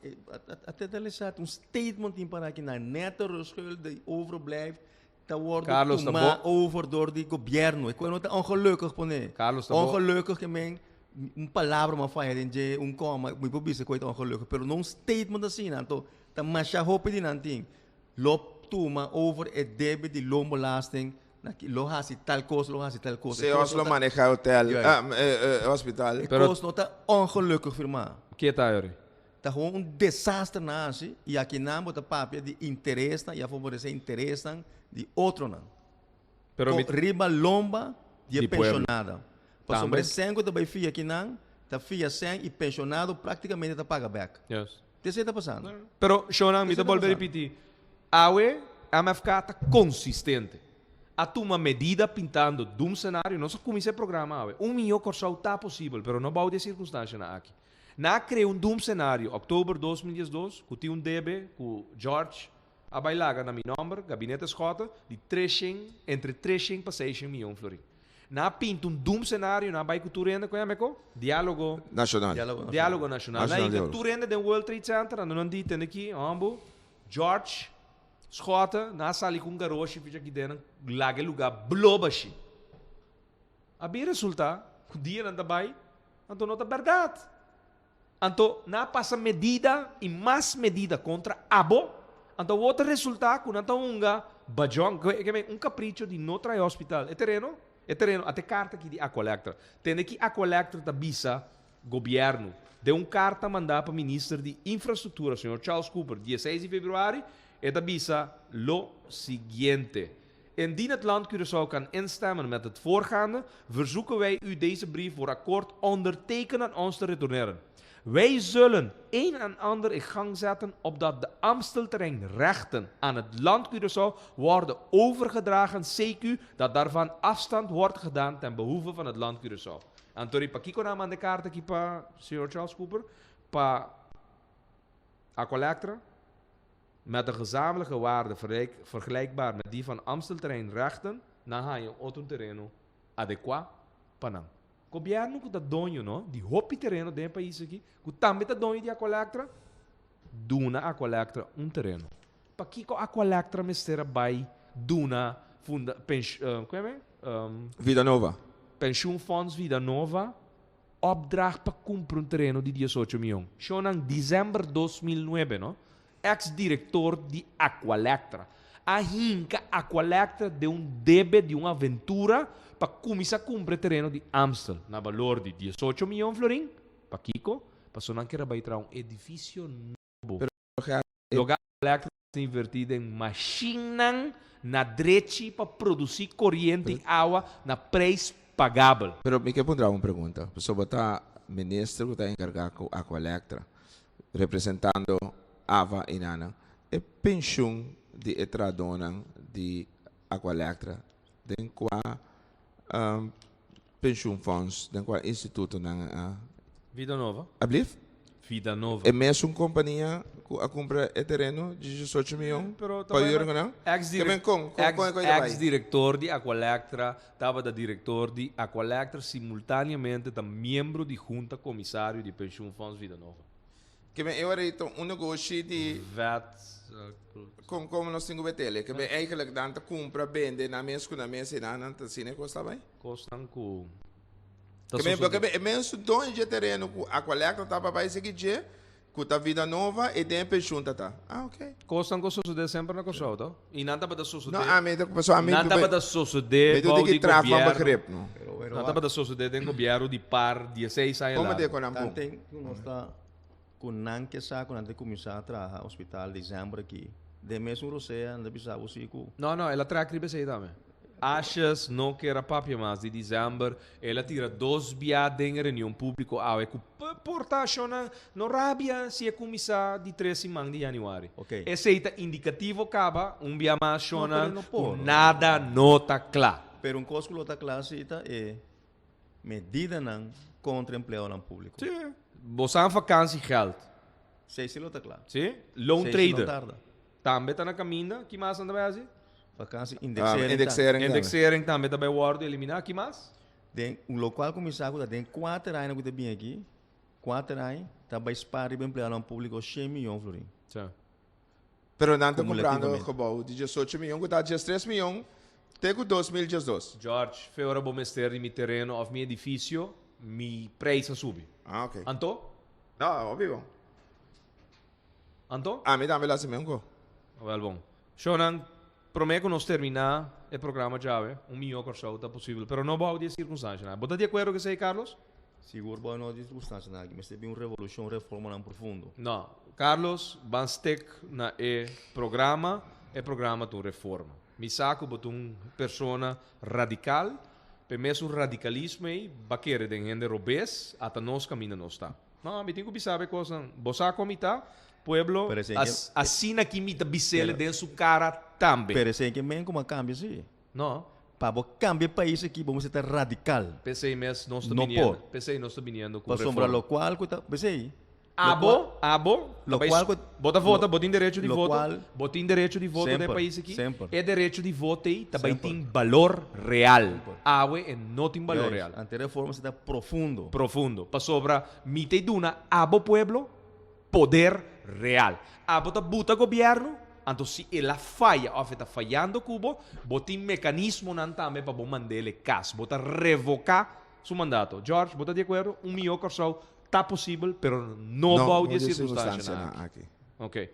A te ta lesa un statement tin para aki na nette rustschuld die overblijft ta wordo Carlos, ta tuma bo. over door di gobierno. E cos no ta ongelukkig pone. Carlos, ta bo. Ongelukkig ke men un palabra ma faya den dje, un coma, mi por bisa cu e ta ongelukkig, pero no un statement asina. Anto ta masha hopi di nan tin. Lo tuma over e debe di loonbelasting, na ki lo haci tal cos, lo haci tal cos. E Si cos os no lo ta maneha hotel, Juist. ah, eh, eh, hospital. E Pero- cos no ta ongelukkig firma. Ke ta, Yori? Ta gewoon un desaster nan haci y aki nan bo ta papia di interesnan y a favorece interesnan di otronan. Pero mi Con riba lomba di e Di pueblo. pensionada. Pasobra Tambe. e cen cu ta bay fia aki nan ta fia cen y pensionado practicamente ta paga bek. Yes. Te esey ta pasando. Pero, shownan, mi Esey ta ta bolbe pasando. ripiti. Awe, MFK ta consistente. A tuma medida pintando doom scenario. Nos a cuminsa e programa awe. Un miyo Corsou ta posibel, pero no bou di e circunstancianan aki. Nan a crea un doom scenario, october 2012, cu tin un debe cu George a bay laga na mi nomber, Gabinete Schotte, di treshen, entre treshen pa seishen miyon florin. Nan a pinta un doom scenario, nan a bay cu tur hende, con yama eco? Dialogo. Nacional. Dialogo nacional. Dialogo nacional. Nan Nacional a hinca dialogo. tur hende den World Trade Center, anto nan di, tende aki, hombo, George Schotte, nan a sali cu un garoshi ficha aki den, nan laga e lugar blo bashi. A bin resulta cu dianan ta bay, anto no ta berdad. Anto nan a pasa medida y mas medida contra abo, anto awor ta resulta cu nan ta hunga bajon, un capricho di no trae hospital. E tereno? E tereno, ata e karta aki di Aqualectra. Tende ki Aqualectra ta bisa gobièrnu den un karta mandá pa minister di Infrastruktura, señor Charles Cooper, dieseis di februari, e ta bisa lo siguiente, Indien het Land Curaçao kan instemmen met het voorgaande, verzoeken wij u deze brief voor akkoord ondertekend aan ons te retourneren. Wij zullen een en ander in gang zetten opdat de Amstelterreinrechten aan het Land Curaçao worden overgedragen CQ dat daarvan afstand wordt gedaan ten behoeve van het Land Curaçao. Anto ri pakiko nan a manda e karta aki pa señor Charles Cooper? Pa Aqualectra? Met een gezamenlijke waarde vergelijkbaar met die van Amstelterreinrechten, nan haña otro un tereno adekuá pa nan. Gobièrnu ku ta doño no di hopi tereno den e pais aki, ku tambe ta doño di Aqualectra, duna Aqualectra un tereno. Pakiko Aqualectra mester a bai duna funda pens ku e Vida Nova. Pensioenfonds Vida Nova opdracht pa kumpra un tereno di diesocho mion. Shownan december 2009 no, ex director di Aqualectra a hinka Aqualectra den un debe di un aventura pa kuminsá kumpra e tereno di Amstel na balor di diesocho mion florin. Pakiko? Pasobra nan kier a bai traha un edifisio nobo. Pero Gerrit, e. Loga Aqualectra ta invertí den mashinnan na drechi pa produsí koriente i awa na preis pagabel. Pero mi ke puntra un pregunta, pasobra bo ta minister ku ta enkargá ku Aqualectra, representando Ava i Nana, e penshun di e trahadónan di Aqualectra den kua pensioenfonds, den kua institutonan a. Vida Nova. Ablief? Vida Nova. E mesun kompania ku a kumpra e tereno di diesocho mion pa yora ku nan? Ex Ke men kon? Kon kon e koi ta bai? Ex direktor di Aqualectra tabata direktor di Aqualectra simultaneamente ta miembro di hunta komisario di Pensioenfonds Vida Nova. Ke men e ora ei ta un negoshi di. Vet. Kon kon nos tin ku betele? Ke men eigenlijk nan ta kumpra bende nan mes ku nan mes i nan nan ta asina e kos ta bai? Kosnan ku ta Ke men sosode. ke men e mes doño dje tereno ku Aqualectra ta pa bai sigui dje ku ta Vida Nova i den e penshun ta ta. Ah ok. Kosnan ku sosode semper na Kòrsou to. I nan tabata sosode. No ami ta pasobra ami Nan tabata sosode mi bou tin di ki traha van gobièrnu. begrip no. Nan tabata sosode den gobièrnu di par dieseis aña Komo largu. de ku nan bon? Tanten ku nos ta ku nan ke sa ku nan ta kuminsá traha hospital desèmber aki, den mesun rosea nan ta bisa bo si ku. No, no, el a traha riba esei tambe. Asjes no kier a papia mas di december. El a tira dos bia den e reunion publico awe cu por ta shona no rabia si e cuminsa di tres siman di januari. Ok. Esey ta indicativo caba un bia mas No, shona pero no cu por. nada no ta cla. Pero un cos cu lo ta cla si ta e medidanan contra empleadonan publico. Sí. Bo sa vakantiegeld. Esey si lo ta cla. Sí. Loan Esey si no trader. tarda. Tambe ta na caminda. Ki mas nan ta bay haci? Vakantie Ah, indexering. indexering tambe. Indexering tambe ta bay wordo eliminá. Ki mas? Den un lokual ku mi sa ku ta den kuater aña ku ta bin aki, kuater aña, ta bay spar riba empleadonan públiko shen miyon florin. Sa. Pero nan ta comprando Kumulativamente. gebouw di diesocho miyon ku ta diestres miyon te ku 2012. George, fe ora bo mester di mi tereno of mi edifisio, mi prijs a subi. Ah, ok. Anto? No, obvio. Anto? Ami tambe lo hasi menko. Wel bon. Shownan, prome ku nos terminá e programa djawe, un mihó Kòrsou ta posibel, pero no bou di e sirkunstanshanan. Bo ta di akuerdo ku esei, Carlos? Sigur bou no di sirkunstanshanan aki. Mester bin un revolushon, reformanan profundo. No. Carlos, ban stek na e programa. E programa ta un reforma. Mi sa ku bo ta un persona radikal, p'e mesun radikalismo ei ba kere den hende robes, ata nos kaminda nos ta. No, mi tin ku bisa bo e kosnan. Bo sa kon mi ta, pueblo, Pero esei ke- asina ki mi ta bis'el Pero- den su kara tambe. Pero esei ke men kuma kambia si. No. Pa bo kambia e pais aki bo mester ta radical. P'esei mes nos ta No biniendo, por. p'esei nos ta biniendo ku Pasobra reforma. lokual ku ta, p'esei. Abo, abo, ta Lo bai cual cu- bo ta vota, lo- bo tin derecho di lo voto, cual- bo tin derecho di voto den e Semper, pais aki. semper. E derecho di voto ei ta bai Semper. tin balor real. Semper. Awe e no tin balor Juist, real. Ante reforma ta profundo. Profundo. Pasobra mi ta duna abo pueblo poder real. Abo ta buta gobierno, anto si el a faya of e ta fayando cu bo, bo tin mecanismonan tambe pa bo mand'el cas. Bo ta revoca su mandato. George, bo ta di acuerdo? Un miho Corsou Ta posibel, pero no bou di e sirkunstanshanan aki. Ok.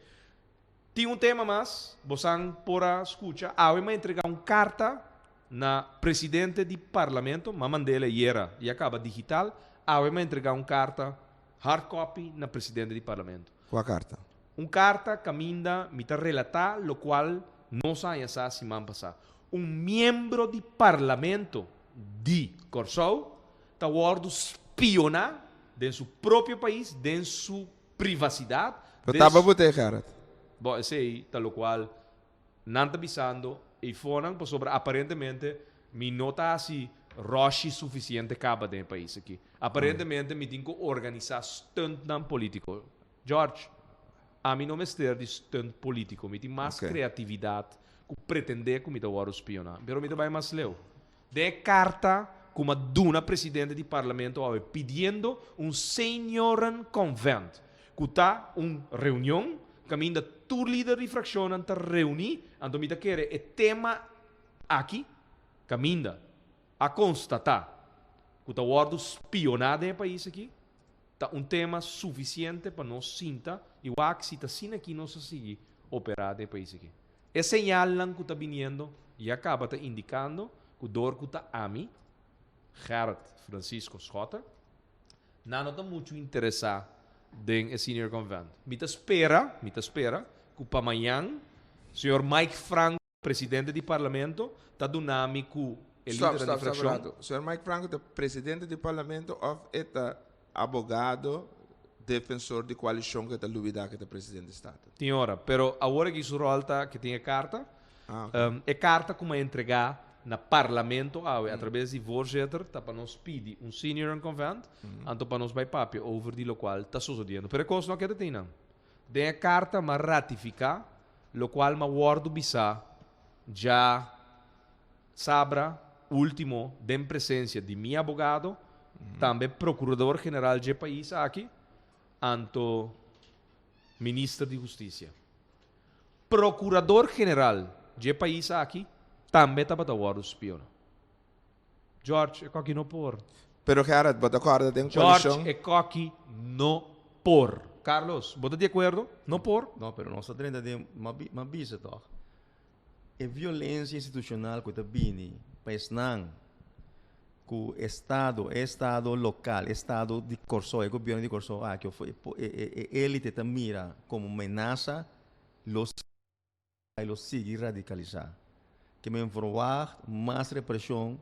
Tin un tema mas, bosan por a skucha. Awe mi a entrega un karta. na presidente di Parlamento, m'a mand'el ayera y a caba digital, awe m'a entrega un carta hard copy na presidente di Parlamento. Cua carta? Un carta caminda mi ta relata locual nos a haña sa siman pasa. Un miembro di Parlamento di Corsou ta wordo spiona den su propio pais, den su privacidad, Pero den taba su. bo te, Gerrit? Bo, esey ta locual Nan ta bisando eifonan pasobra aparentemente mi no ta hasi roshi sufisiente kaba den e pais aki. Aparentemente mi tin ku organisá stuntnan polítiko. George, ami no mester di stunt polítiko. Mi tin mas kreatividat ku pretendé ku mi ta wòrdu spioná. Pero mi ta bai mas leu. Den e karta ku m'a duna presidente di parlamento awe pidiendo un seniorenconvent, ku ta un reunion kaminda tur lider di frakshonnan ta reuní, anto mi ta kere e tema aki kaminda a konstatá ku ta wòrdu spioná den e pais aki, ta un tema sufisiente pa nos sinta i wak si ta asina aki nos a sigui operá den e pais aki. E señalnan ku ta biniendo ya kaba ta indikando ku dor ku ta ami, Gerrit Francisco Schotte, nan no ta muchu interesá den e Senior Convent. Mi ta spera, mi ta spera ku pa mañan señor Mike Franco, presidente di Parlamento, ta duna mi ku e Stop, lidernan di stop, stop un frakshon. rato. Señor Mike Franco ta presidente di Parlamento òf e ta Abogado defensor di coalicion cu ta lubida cu ta presidente di Staten. Tin ora, pero awor aki su rol ta cu tin e carta. Ah, ok. E carta cu m'a entrega na Parlamento awe a traves di voorzitter ta pa nos pidi un seniorenconvent, anto pa nos bay papia over di locual ta sosodiendo. Pero e cos no keda tin nan. Den e carta m'a ratifica locual m'a wordo bisa dja Sabra ultimo den presencia di mi abogado, tambe procurador general dje pais aki, anto minister di husticia. Procurador general dje pais aki tambe tabata wordo spiona. George, e koki no por. Pero Gerrit, bo ta corda den George, coalicion? e koki no por. Carlos, bo ta di acuerdo? No por? No, pero nos ta drenta den, m'a bisa toch. E violencia institucional cu ta bini pa esnan cu estado, e estado local, e estado di Corsou, e gobierno di Corsou aki of e elite ta mira como menasa lo lo sigui radicalisa. Ke men verwacht mas represion,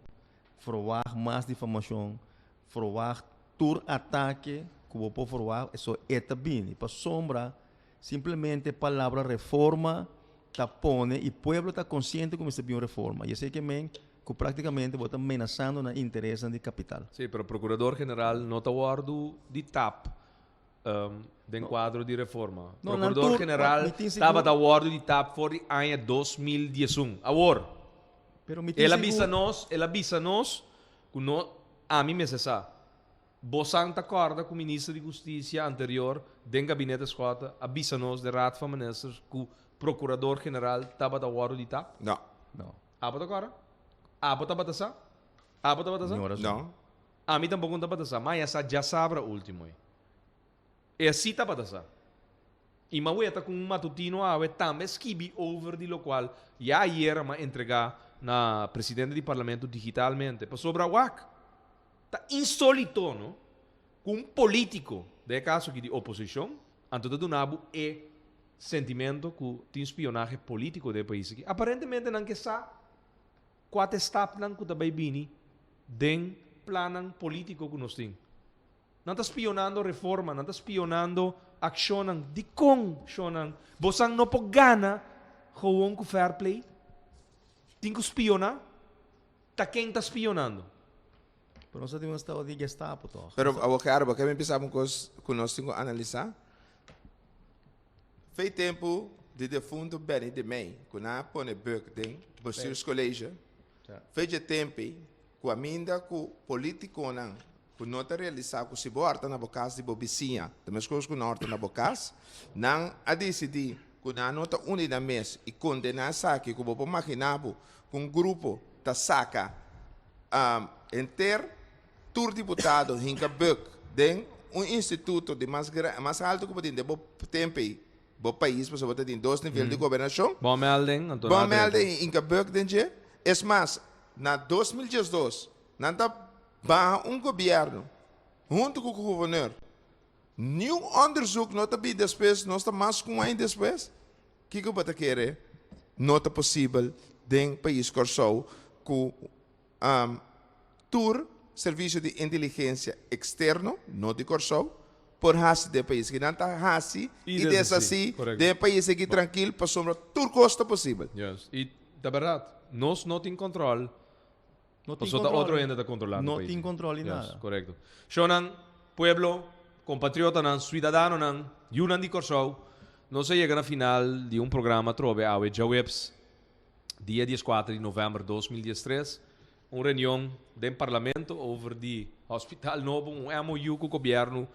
verwacht mas difamacion, verwacht tur atake cu bo por verwacht, eso e ta bini pasobra Simplemente palabra reforma ta pone y pueblo ta consciente cu mester bin un reforma. Y esey ke men cu practicamente bo ta menasando nan interesnan di capital. Sí, pero Procurador General no ta wordu di tap den cuadro di reforma. No, nan Procurador tur, General mi tin sigur. tabata wordu di tap for di aña 2011. Awor, Pero mi tin el a sigur. bisa nos, el a bisa nos cu no, ami mester sa. Bosan ta kòrda ku Minister di Hustisia anterior den Gabinete Schotte a bisa nos den Raad van Ministers ku Prokurador General tabata wòrdu di tap? No. No. Abo ta kòrda? Abo tabata sa? Abo tabata sa? No rason. No. Ami tampoko no tabata sa. Ma ya sa djasabra último ei. E si tabata sa. I m'a weta ku un matutino awe tambe skibi over di lokual ya ayera m'a entregá na Presidente di Parlamento digitalmente. Pasobra wak, ta insolito no ku un polítiko, den e kaso aki di oposishon, anto ta duna bo e sentimento ku tin spionahe polítiko den e pais aki. Aparentemente nan ke sa kua ta e stapnan ku ta bai bini den plannan polítiko ku nos tin. Nan ta spionando reforma, nan ta spionando accionnan. Dicon, shonnan? Bosan no por gana gewoon cu fair play? Tin cu spiona? Ta ken ta spionando? Pero nos ta tin un estado di Gestapo toch? Pero awor Gerard, bo ke mi bisa un cos cu nos tin cu analisa? Fei tempo di defunto Benny de Mey, cu nan a pone Buck den bestuurscollege, fei dje tempo Ku aminda ku politikonan ku no ta realisá ku si bo horta na bo kas di bo bisiña ta meskos ku no horta na bo kas, nan a disidí ku nan no ta uni nan mes i kondená esaki ku bo por maginá bo ku un grupo ta saka henter tur diputado hinka buk den un instituto di mas mas alto ku bo tin den bo tempo ei bo pais pasobra bo ta tin dos nivel di gobernashon. Bon melding, anto Bon melding i hinka buk den dje. Es mas. na 2012 nan ta baha un gobièrnu huntu ku guvernor. Niun onderzoek no ta bi despues, nos ta mas ku un aña despues. Kiko bo ta kere no ta posibel den pais Kòrsou ku tur servisio di inteligensia eksterno, no di Kòrsou, por hasi den e pais aki? Nan ta hasi i deshasí den e pais aki trankil pasobra tur kos ta posibel. Yes, i ta bèrdat, nos no tin kòntròl No tin Pasobra ta otro control. hende ta controlando No pais. tin control di Yes, nada. correcto. Shownan, pueblo, compatriotanan, ciudadanonan, yunan di Corsou, nos a yega na final di un programa atrobe awe djaweps, dia dieskuater di november 2013, un reunion den Parlamento over di hospital nobo, un MOU cu gobierno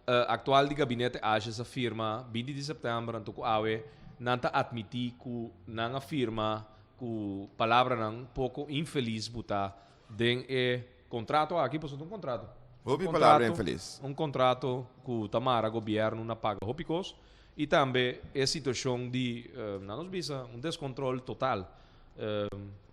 actual di gabinete Asjes a firma binti di september, anto cu awe nan ta admiti cu nan a firma Ku palabranan poko infelis bu ta den e kontrato aki, pasobra ta un kontrato. Hopi palabra infelis. Un kontrato ku ta mara gobièrnu na paga hopi kos i tambe e situashon di, nan nos bisa, un deskontròl total.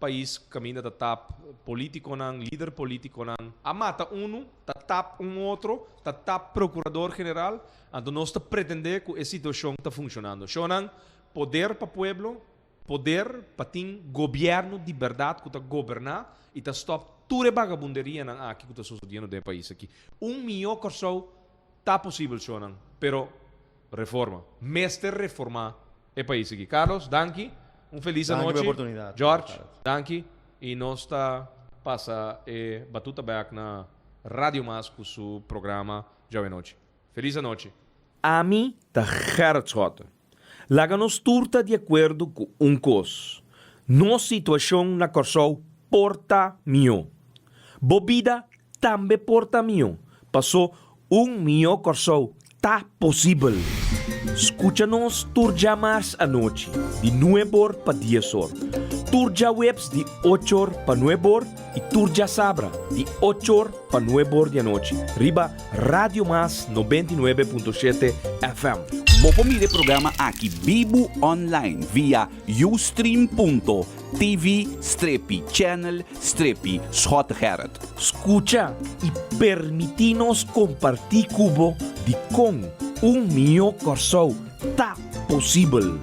Pais kaminda ta tap politikonan, lider politikonan a mata unu, ta tap un otro, ta tap prokurador general, anto nos ta pretendé ku e situashon ta funshonando. Shownan, poder pa pueblo, Poder pa tin gobierno di berdad cu ta goberna y ta stop tur e bagabunderianan aki cu ta sucediendo den e pais aki. Un miyo Corsou ta posibel shonan, pero reforma. Mester reforma e pais aki. Carlos, danki. Un feliz Danki pa e anochi. oportunidad. George, danki. Y nos ta pasa e batuta bek na Radio Mas cu su programa djawe nochi. Feliz anochi. Ami ta Gerrit Schotte. Laga nos tur ta di akuerdo ku un kos, nos situashon na Kòrsou por ta mihó. Bo bida tambe por ta mihó, pasó un mihó Kòrsou ta posibel. Skucha nos tur djamars anochi di nueb'or pa dies'or, tur djaweps di och'or pa nueb'or i tur djasabra di och'or pa nueb'or di anochi riba Radio Mas 99.7 FM. Bo por mira e programa aki bibu online via ustream.tv strepi channel strepi Schottegerrit. Skucha i permití nos kompartí ku bo dikon un mihó Kòrsou ta posibel.